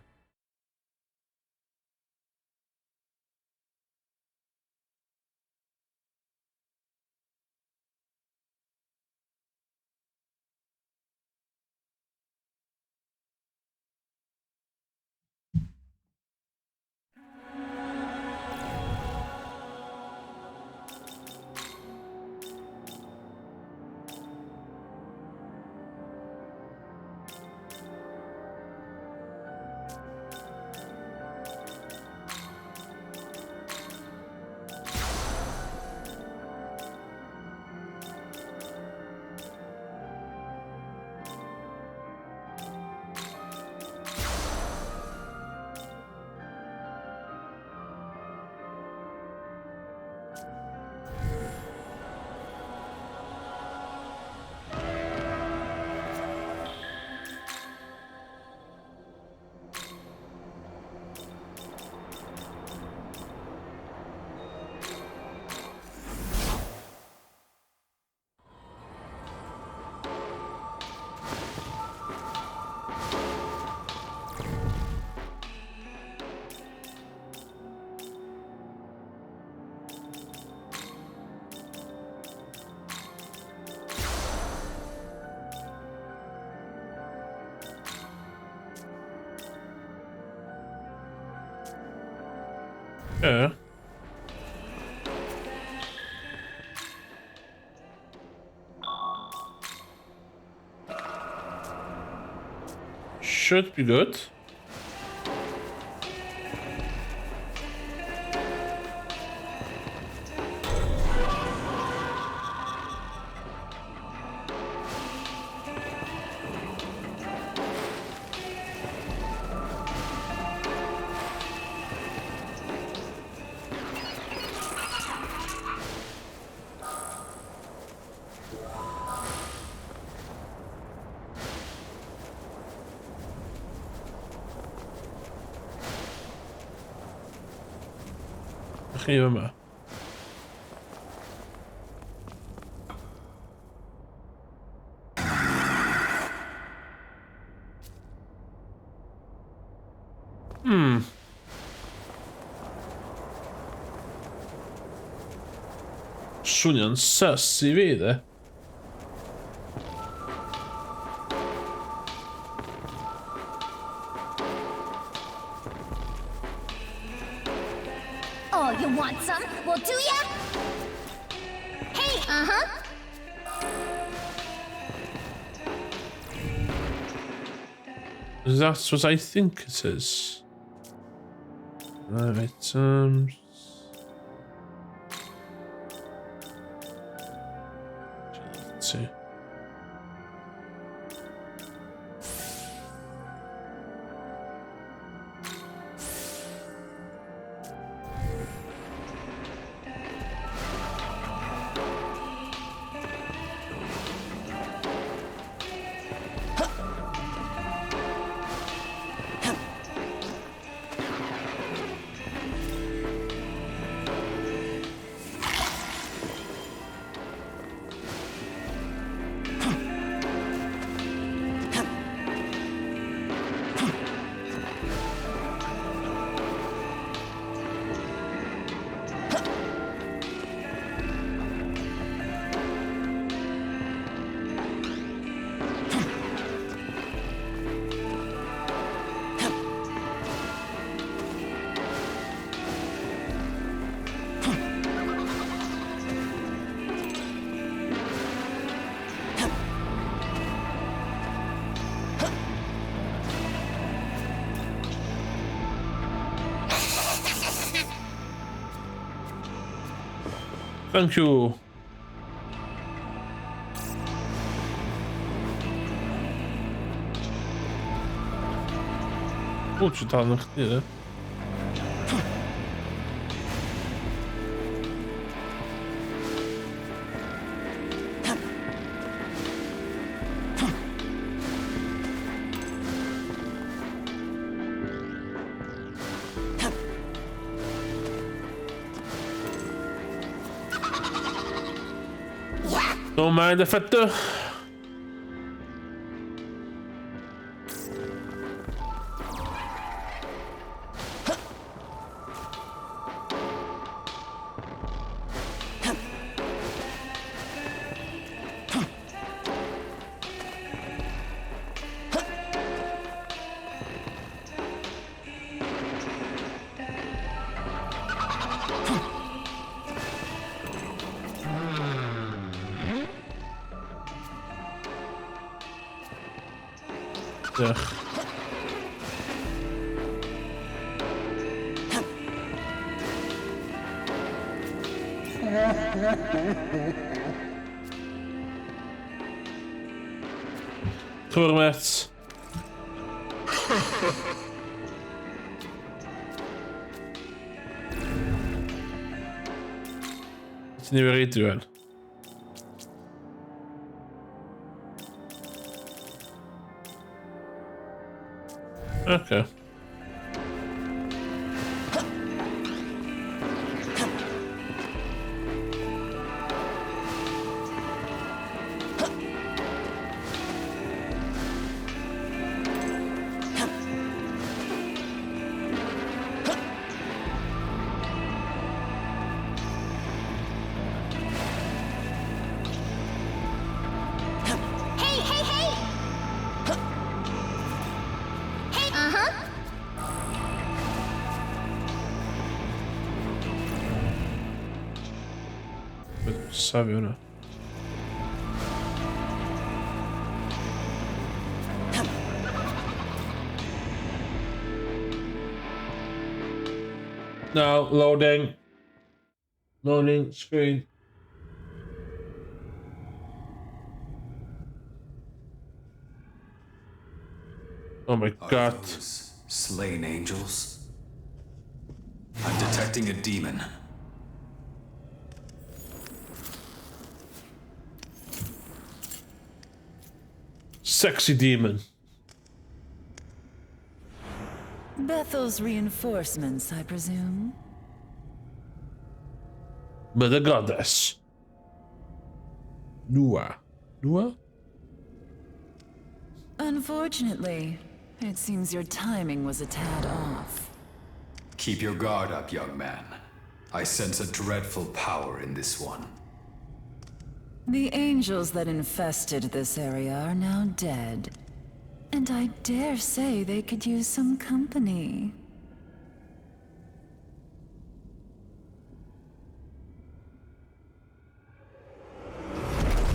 Yeah. Should be good. Chi yma. Swnio'n sus i fi, de. Oh, you want some? Well, do ya? Hey, uh-huh. That's what I think it is. Right, let's see. Thank you. O, ti'n dal yn chdi, de? Don't mind if I do. Diolch. Cwr, met. Ti'n ei reid rwan? Okay. Hey, hey, hey! Hey, uh-huh. Safio hwnna. Now, loading. Loading screen. Oh my Are god. those slain angels? I'm detecting a demon. Sexy demon. Bethel's reinforcements, I presume? Mother goddess. Nua. Nua? Unfortunately, it seems your timing was a tad off. Keep your guard up, young man. I sense a dreadful power in this one. The angels that infested this area are now dead. And I dare say they could use some company.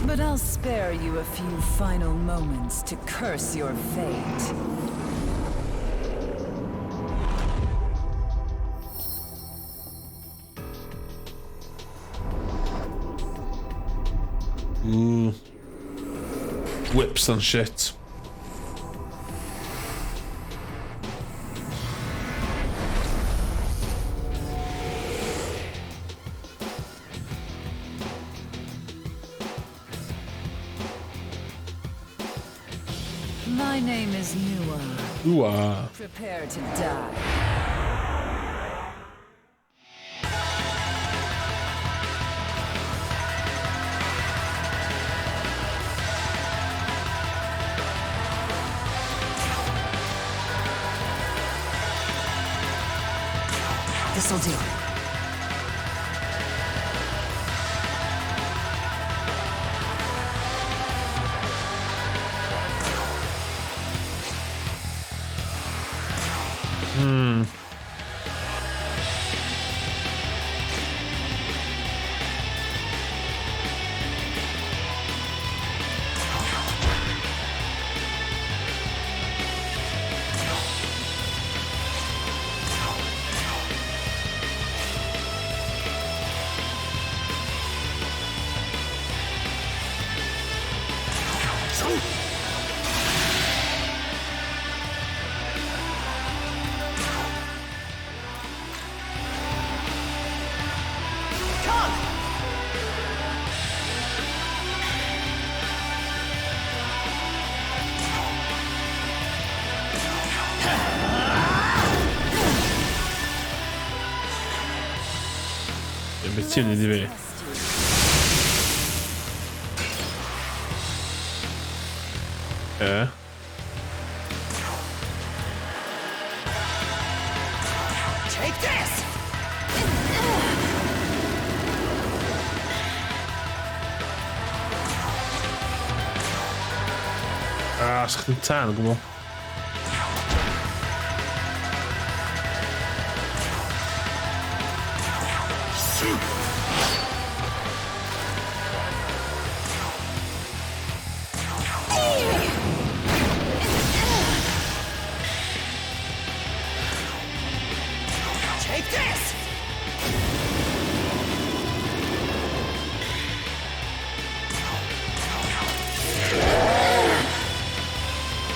But I'll spare you a few final moments to curse your fate. Ooh. Whips and shit. My name is Nuwa. Nuwa. Prepare to die. This'll do. Beth ti'n neud i fi? E. Take this! Ah, sa'ch chdi'n tân o gwbl. Take this!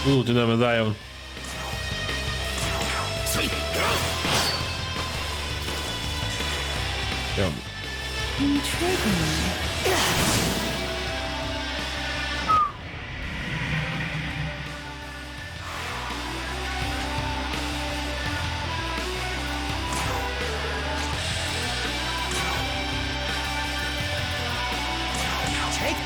Ww, dyna mae'n dda iawn. Iawn. Intriguing. Take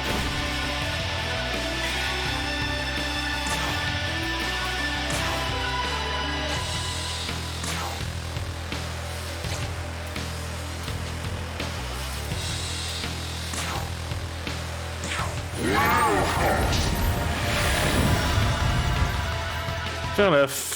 Fair enough.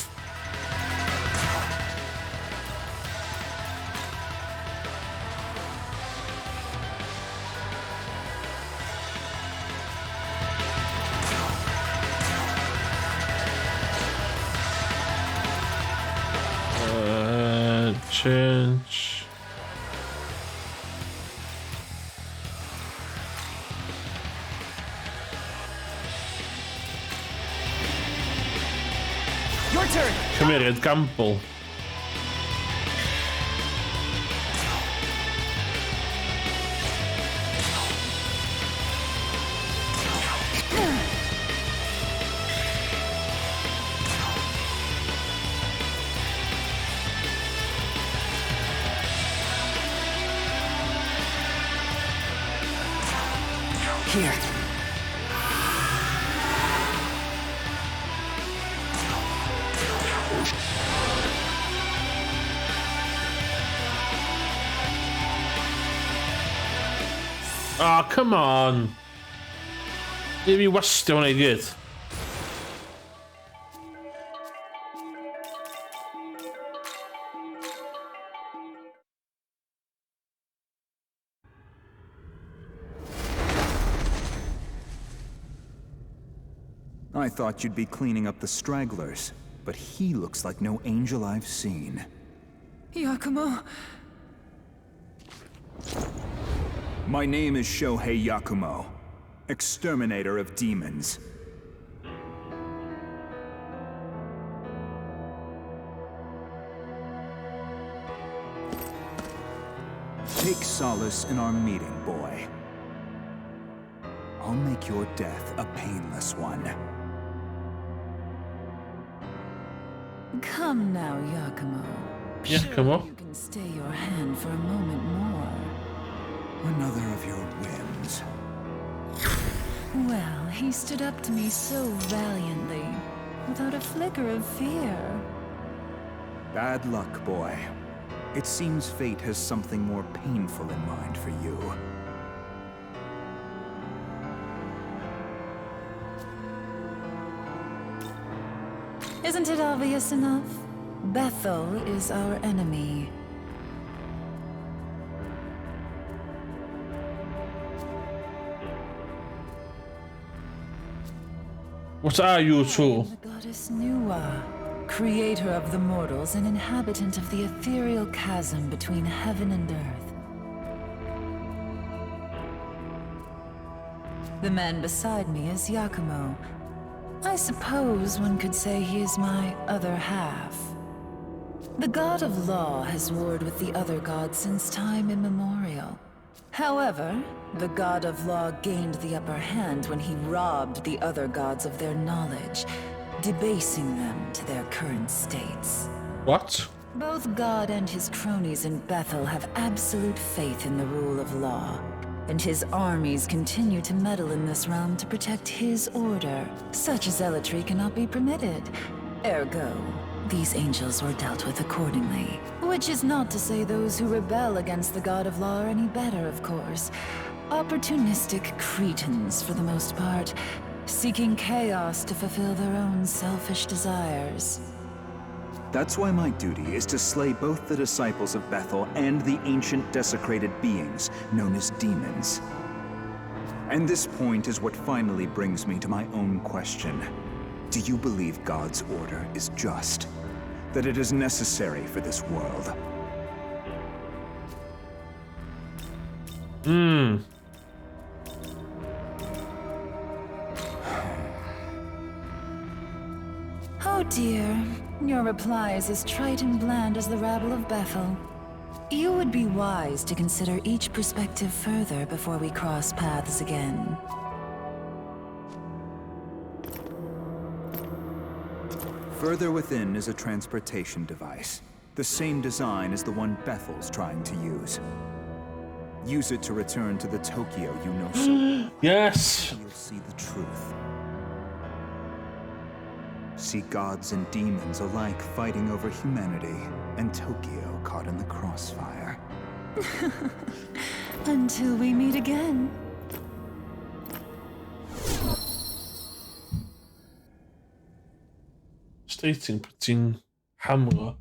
Change. Your turn! Cymeriad gamble. Here. Oh, come on. Di fi wastio hwnna i gyd. I thought you'd be cleaning up the stragglers, but he looks like no angel I've seen. Yakumo. My name is Shohei Yakumo, exterminator of demons. Take solace in our meeting, boy. I'll make your death a painless one. Come now, Yakumo. Yakumo? Surely you can stay your hand for a moment more. Another of your whims. Well, he stood up to me so valiantly, without a flicker of fear. Bad luck, boy. It seems fate has something more painful in mind for you. Isn't it obvious enough? Bethel is our enemy. What are you two? The goddess Nuwa, creator of the mortals and inhabitant of the ethereal chasm between heaven and earth. The man beside me is Yakumo. I suppose one could say he is my other half. The god of law has warred with the other gods since time immemorial. However, the god of law gained the upper hand when he robbed the other gods of their knowledge, debasing them to their current states. What? Both God and his cronies in Bethel have absolute faith in the rule of law, and his armies continue to meddle in this realm to protect his order. Such zealotry cannot be permitted. Ergo, these angels were dealt with accordingly. Which is not to say those who rebel against the god of law are any better, of course. Opportunistic cretins, for the most part, seeking chaos to fulfill their own selfish desires. That's why my duty is to slay both the disciples of Bethel and the ancient desecrated beings known as demons. And this point is what finally brings me to my own question. Do you believe God's order is just? That it is necessary for this world? Oh dear, your reply is as trite and bland as the rabble of Bethel. You would be wise to consider each perspective further before we cross paths again. Further within is a transportation device. The same design as the one Bethel's trying to use. Use it to return to the Tokyo you know so well. Yes! You'll see the truth. See gods and demons alike fighting over humanity, and Tokyo caught in the crossfire. Until we meet again. Stating bod ti'n hamro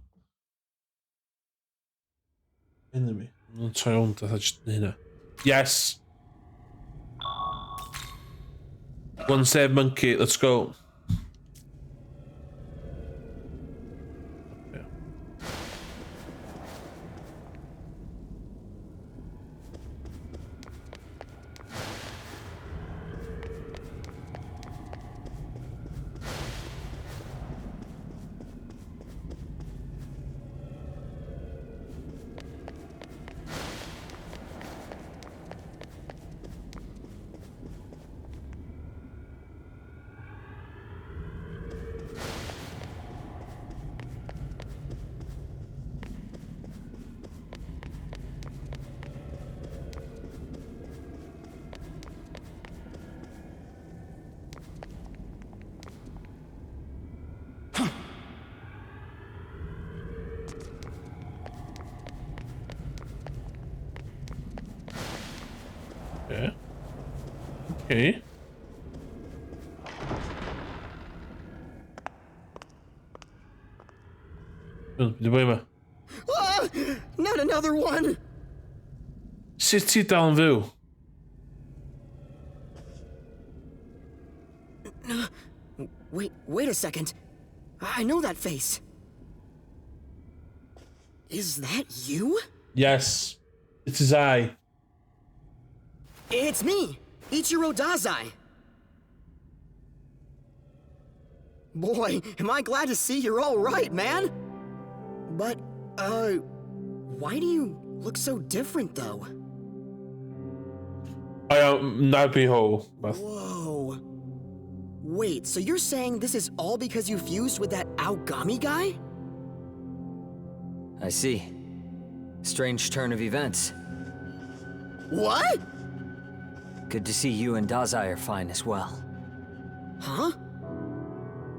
enemy. Mae'n troi rownd a just hynna. Yes! One save monkey, let's go. Yeah. Okay. Okay. Dwi'n boi yma. Ah, not another one! Sut ti dal yn fyw? Wait, wait a second. I know that face. Is that you? Yes, it is I. It's me, Ichiro Dazai. Boy, am I glad to see you're all right, man. But, why do you look so different, though? I am Nabiho. Whoa. Wait, so you're saying this is all because you fused with that Aogami guy? I see. Strange turn of events. What? Good to see you and Dazai are fine as well. Huh?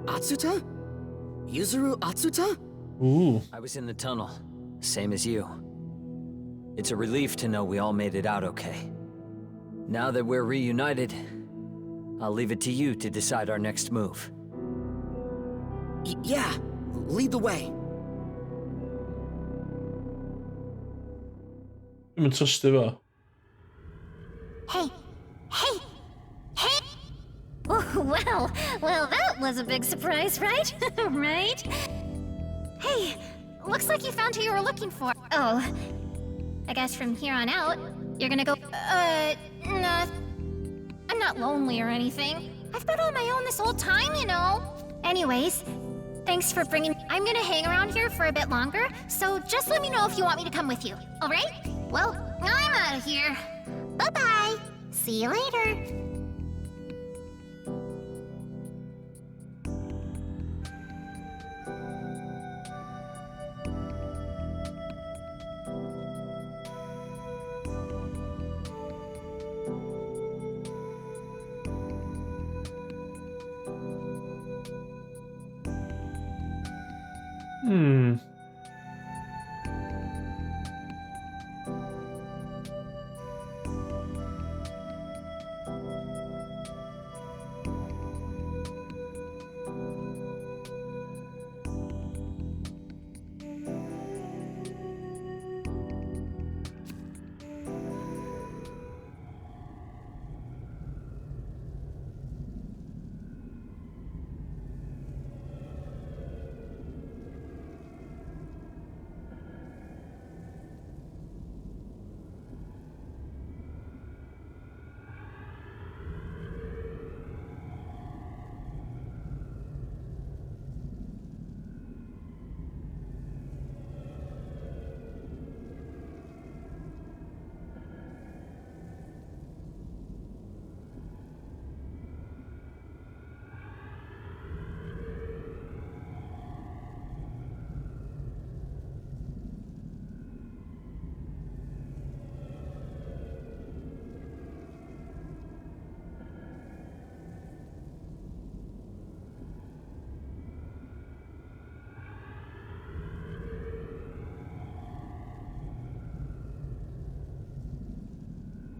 Atsuta? Yuzuru Atsuta? Ooh. I was in the tunnel, same as you. It's a relief to know we all made it out okay. Now that we're reunited, I'll leave it to you to decide our next move. Yeah, lead the way. Dwi'n yn trystio fo. Hey, hey, hey! Oh, well, well, that was a big surprise, right? Right? Hey, looks like you found who you were looking for. Oh, I guess from here on out, you're gonna go, nah. I'm not lonely or anything. I've been on my own this whole time, you know. Anyways, thanks for bringing... I'm gonna hang around here for a bit longer, so just let me know if you want me to come with you, all right? Well, I'm out of here. Bye-bye. See you later.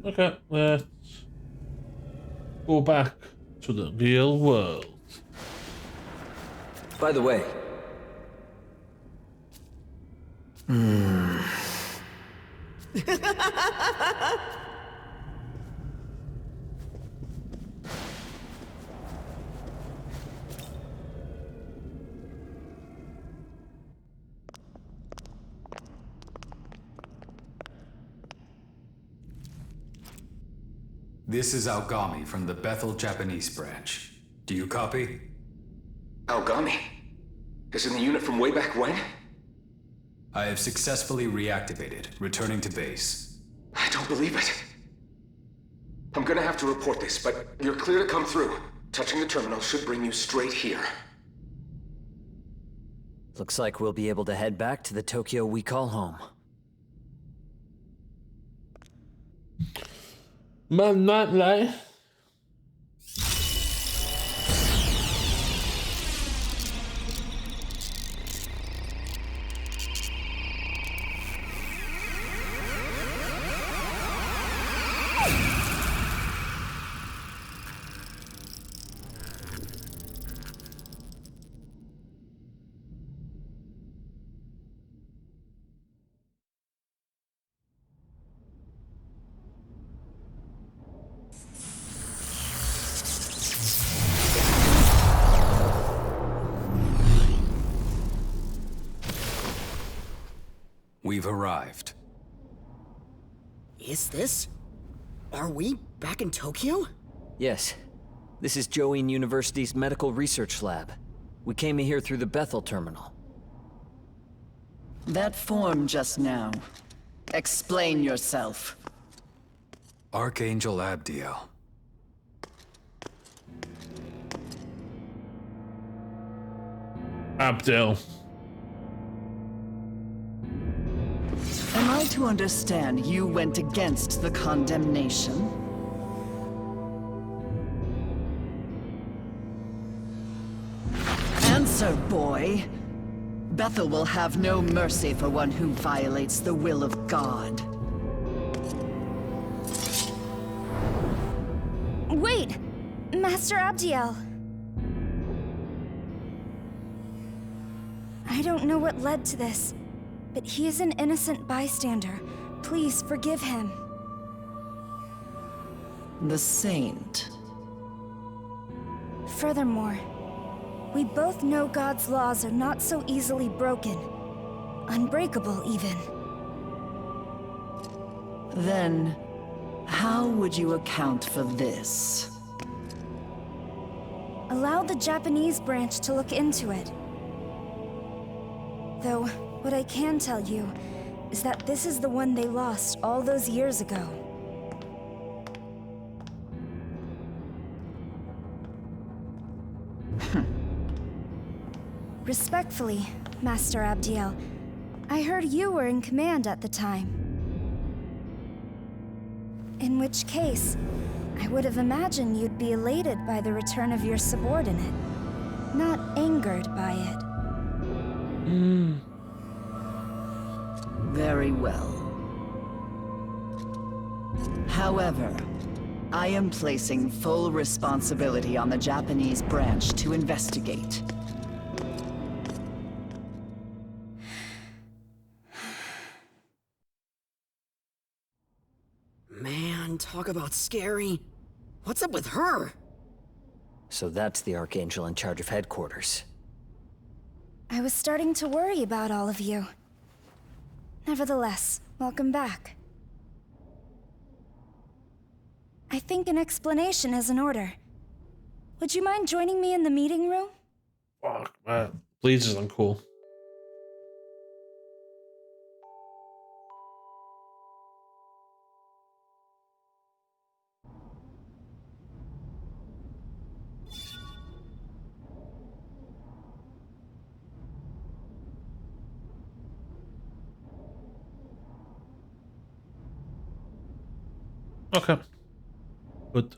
Okay, let's go back to the real world. By the way. This is Aogami from the Bethel Japanese branch. Do you copy? Aogami? Is in the unit from way back when? I have successfully reactivated, returning to base. I don't believe it. I'm gonna have to report this, but you're clear to come through. Touching the terminal should bring you straight here. Looks like we'll be able to head back to the Tokyo we call home. Man, not lie. We've arrived. Is this? Are we back in Tokyo? Yes. This is Join University's Medical Research Lab. We came here through the Bethel terminal. That form just now. Explain yourself. Archangel Abdiel. Abdiel. Am I to understand you went against the condemnation? Answer, boy! Bethel will have no mercy for one who violates the will of God. Wait! Master Abdiel! I don't know what led to this, but he is an innocent bystander. Please forgive him. The saint. Furthermore, we both know God's laws are not so easily broken. Unbreakable, even. Then, how would you account for this? Allow the Japanese branch to look into it. Though, what I can tell you is that this is the one they lost all those years ago. Respectfully, Master Abdiel, I heard you were in command at the time. In which case, I would have imagined you'd be elated by the return of your subordinate, not angered by it. Very well. However, I am placing full responsibility on the Japanese branch to investigate. Man, talk about scary. What's up with her? So that's the Archangel in charge of headquarters. I was starting to worry about all of you. Nevertheless, welcome back. I think an explanation is in order. Would you mind joining me in the meeting room? Fuck, man. Bleeds is uncool. Okay. Good.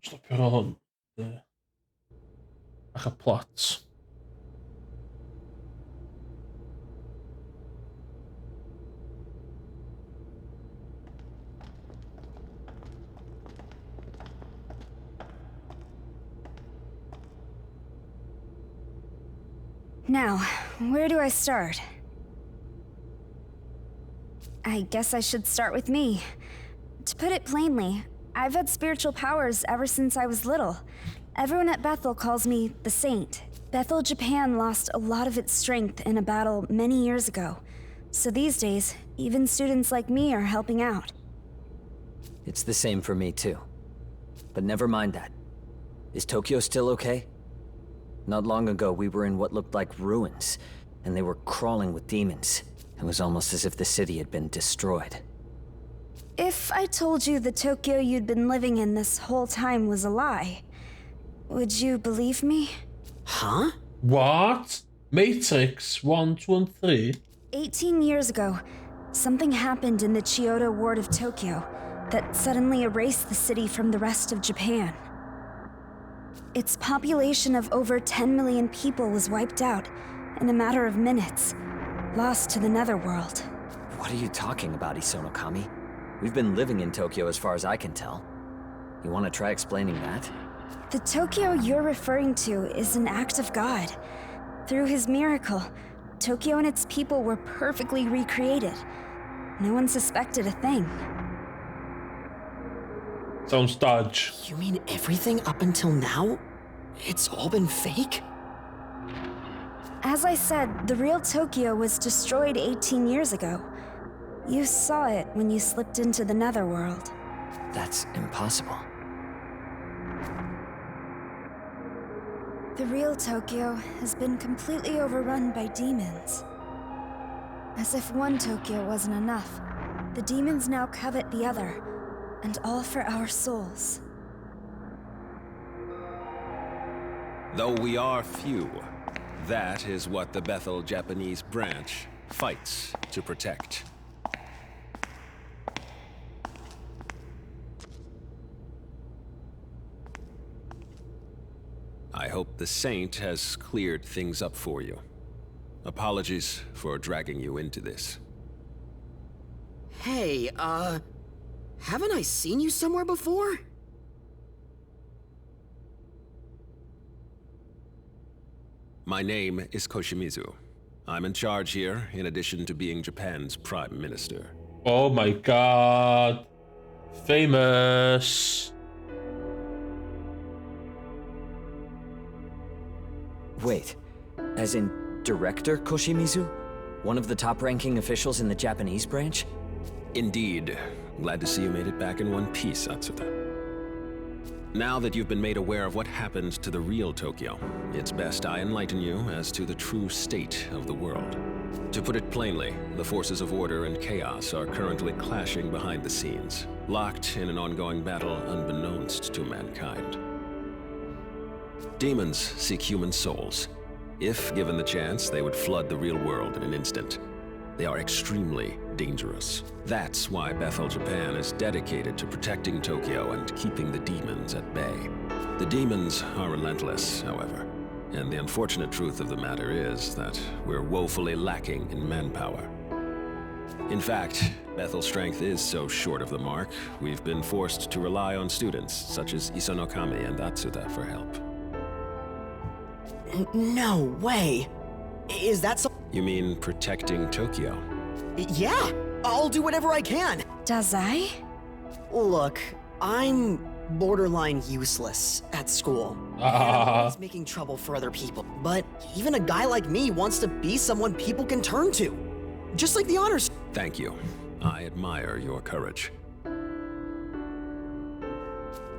Stopio hwn. Bach o plots. Now, where do I start? I guess I should start with me. To put it plainly, I've had spiritual powers ever since I was little. Everyone at Bethel calls me the Saint. Bethel, Japan lost a lot of its strength in a battle many years ago. So these days, even students like me are helping out. It's the same for me too. But never mind that. Is Tokyo still okay? Not long ago, we were in what looked like ruins, and they were crawling with demons. It was almost as if the city had been destroyed. If I told you the Tokyo you'd been living in this whole time was a lie, would you believe me? Huh? What? Matrix 1, 2, and 3? 18 years ago, something happened in the Chiyoda ward of Tokyo that suddenly erased the city from the rest of Japan. Its population of over 10 million people was wiped out in a matter of minutes, lost to the netherworld. What are you talking about, Isonokami? We've been living in Tokyo as far as I can tell. You want to try explaining that? The Tokyo you're referring to is an act of God. Through his miracle, Tokyo and its people were perfectly recreated. No one suspected a thing. Sounds dodge. You mean everything up until now? It's all been fake? As I said, the real Tokyo was destroyed 18 years ago. You saw it when you slipped into the Netherworld. That's impossible. The real Tokyo has been completely overrun by demons. As if one Tokyo wasn't enough, the demons now covet the other, and all for our souls. Though we are few, that is what the Bethel Japanese branch fights to protect. I hope the Saint has cleared things up for you. Apologies for dragging you into this. Hey, haven't I seen you somewhere before? My name is Koshimizu. I'm in charge here, in addition to being Japan's Prime Minister. Oh my god. Famous. Wait, as in Director Koshimizu? One of the top-ranking officials in the Japanese branch? Indeed. Glad to see you made it back in one piece, Atsuta. Now that you've been made aware of what happened to the real Tokyo, it's best I enlighten you as to the true state of the world. To put it plainly, the forces of order and chaos are currently clashing behind the scenes, locked in an ongoing battle unbeknownst to mankind. Demons seek human souls. If given the chance, they would flood the real world in an instant. They are extremely dangerous. That's why Bethel Japan is dedicated to protecting Tokyo and keeping the demons at bay. The demons are relentless, however, and the unfortunate truth of the matter is that we're woefully lacking in manpower. In fact, Bethel's strength is so short of the mark, we've been forced to rely on students such as Isonokami and Atsuta for help. No way! Is that so? You mean protecting Tokyo? Yeah! I'll do whatever I can! Dazai? Look, I'm borderline useless at school. And I'm always making trouble for other people. But even a guy like me wants to be someone people can turn to. Just like the honors. Thank you. I admire your courage.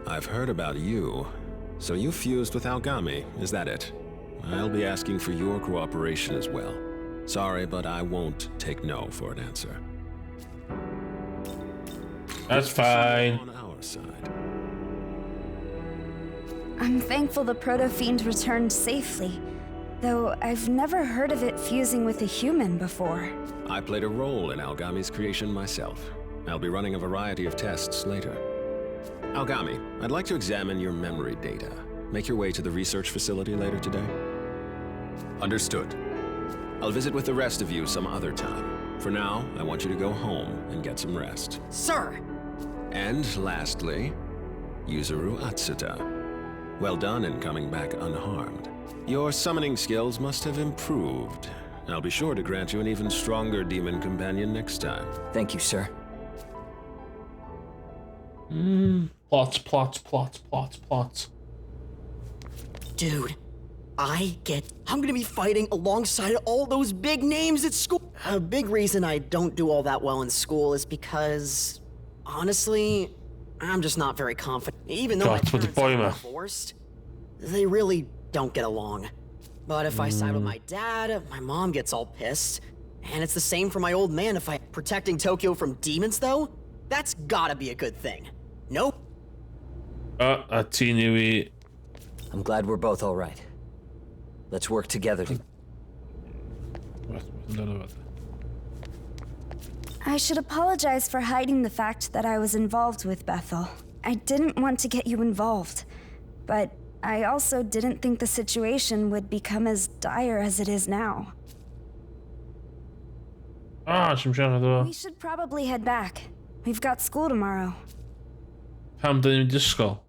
I've heard about you. So you fused with Aogami, is that it? I'll be asking for your cooperation as well. Sorry, but I won't take no for an answer. That's fine. On our side. I'm thankful the Proto-Fiend returned safely, though I've never heard of it fusing with a human before. I played a role in Aogami's creation myself. I'll be running a variety of tests later. Aogami, I'd like to examine your memory data. Make your way to the research facility later today. Understood. I'll visit with the rest of you some other time. For now, I want you to go home and get some rest. Sir! And lastly, Yuzuru Atsuta. Well done in coming back unharmed. Your summoning skills must have improved. I'll be sure to grant you an even stronger demon companion next time. Thank you, sir. Plots, plots, plots, plots, plots. Dude, I'm gonna be fighting alongside all those big names at school. A big reason I don't do all that well in school is because, honestly, I'm just not very confident. Even though my God, with the parents are boy 'ma. divorced, they really don't get along. But if I side with my dad, my mom gets all pissed. And it's the same for my old man if I... Protecting Tokyo from demons, though? That's gotta be a good thing. Nope. A ti yw i... I'm glad we're both all right. Let's work together to... I should apologize for hiding the fact that I was involved with Bethel. I didn't want to get you involved, but I also didn't think the situation would become as dire as it is now. Ah, sy'n siarad efo. We should probably head back. We've got school tomorrow. Pam dyn ni'n mynd i ysgol?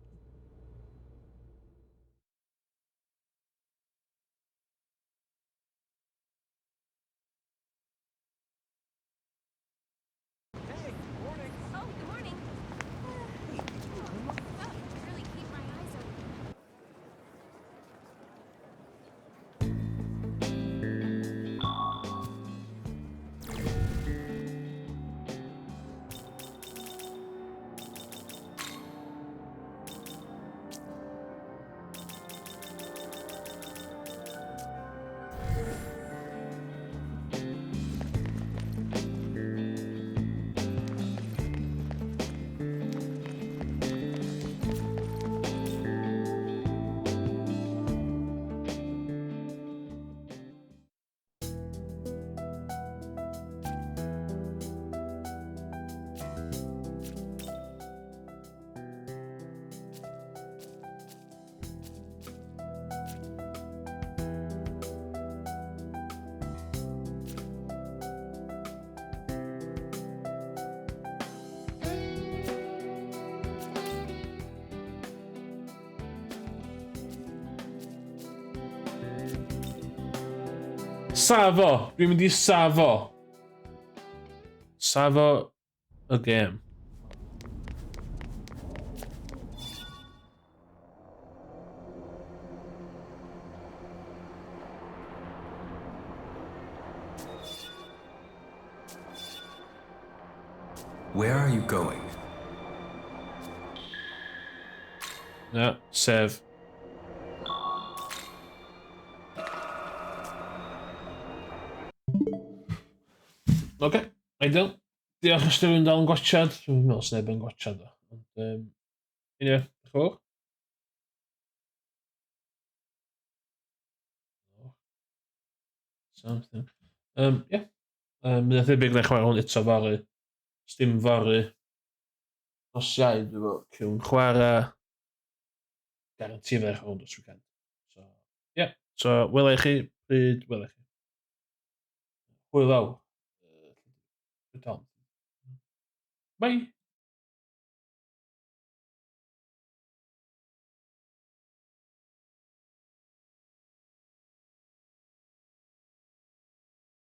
Safo! Dwi'n mynd i safo. Safo y gêm. Where are you going? Na, sef. Oce, ideal. Diolch os rhywun dal yn gwachad. Dwi'n meddwl sneb yn gwachad o. Ond, anyway, diolch yn fawr. Something. Yeah. Mae'n thebyg na chwarae hwn eto fory. Sdim fory. Nos Iau, dwi efo cwn chwarae. Guarantee fe chwarae hwn dros weekend. So, yeah. So, wela i chi pryd wela i chi. Hwyl fawr. Bye.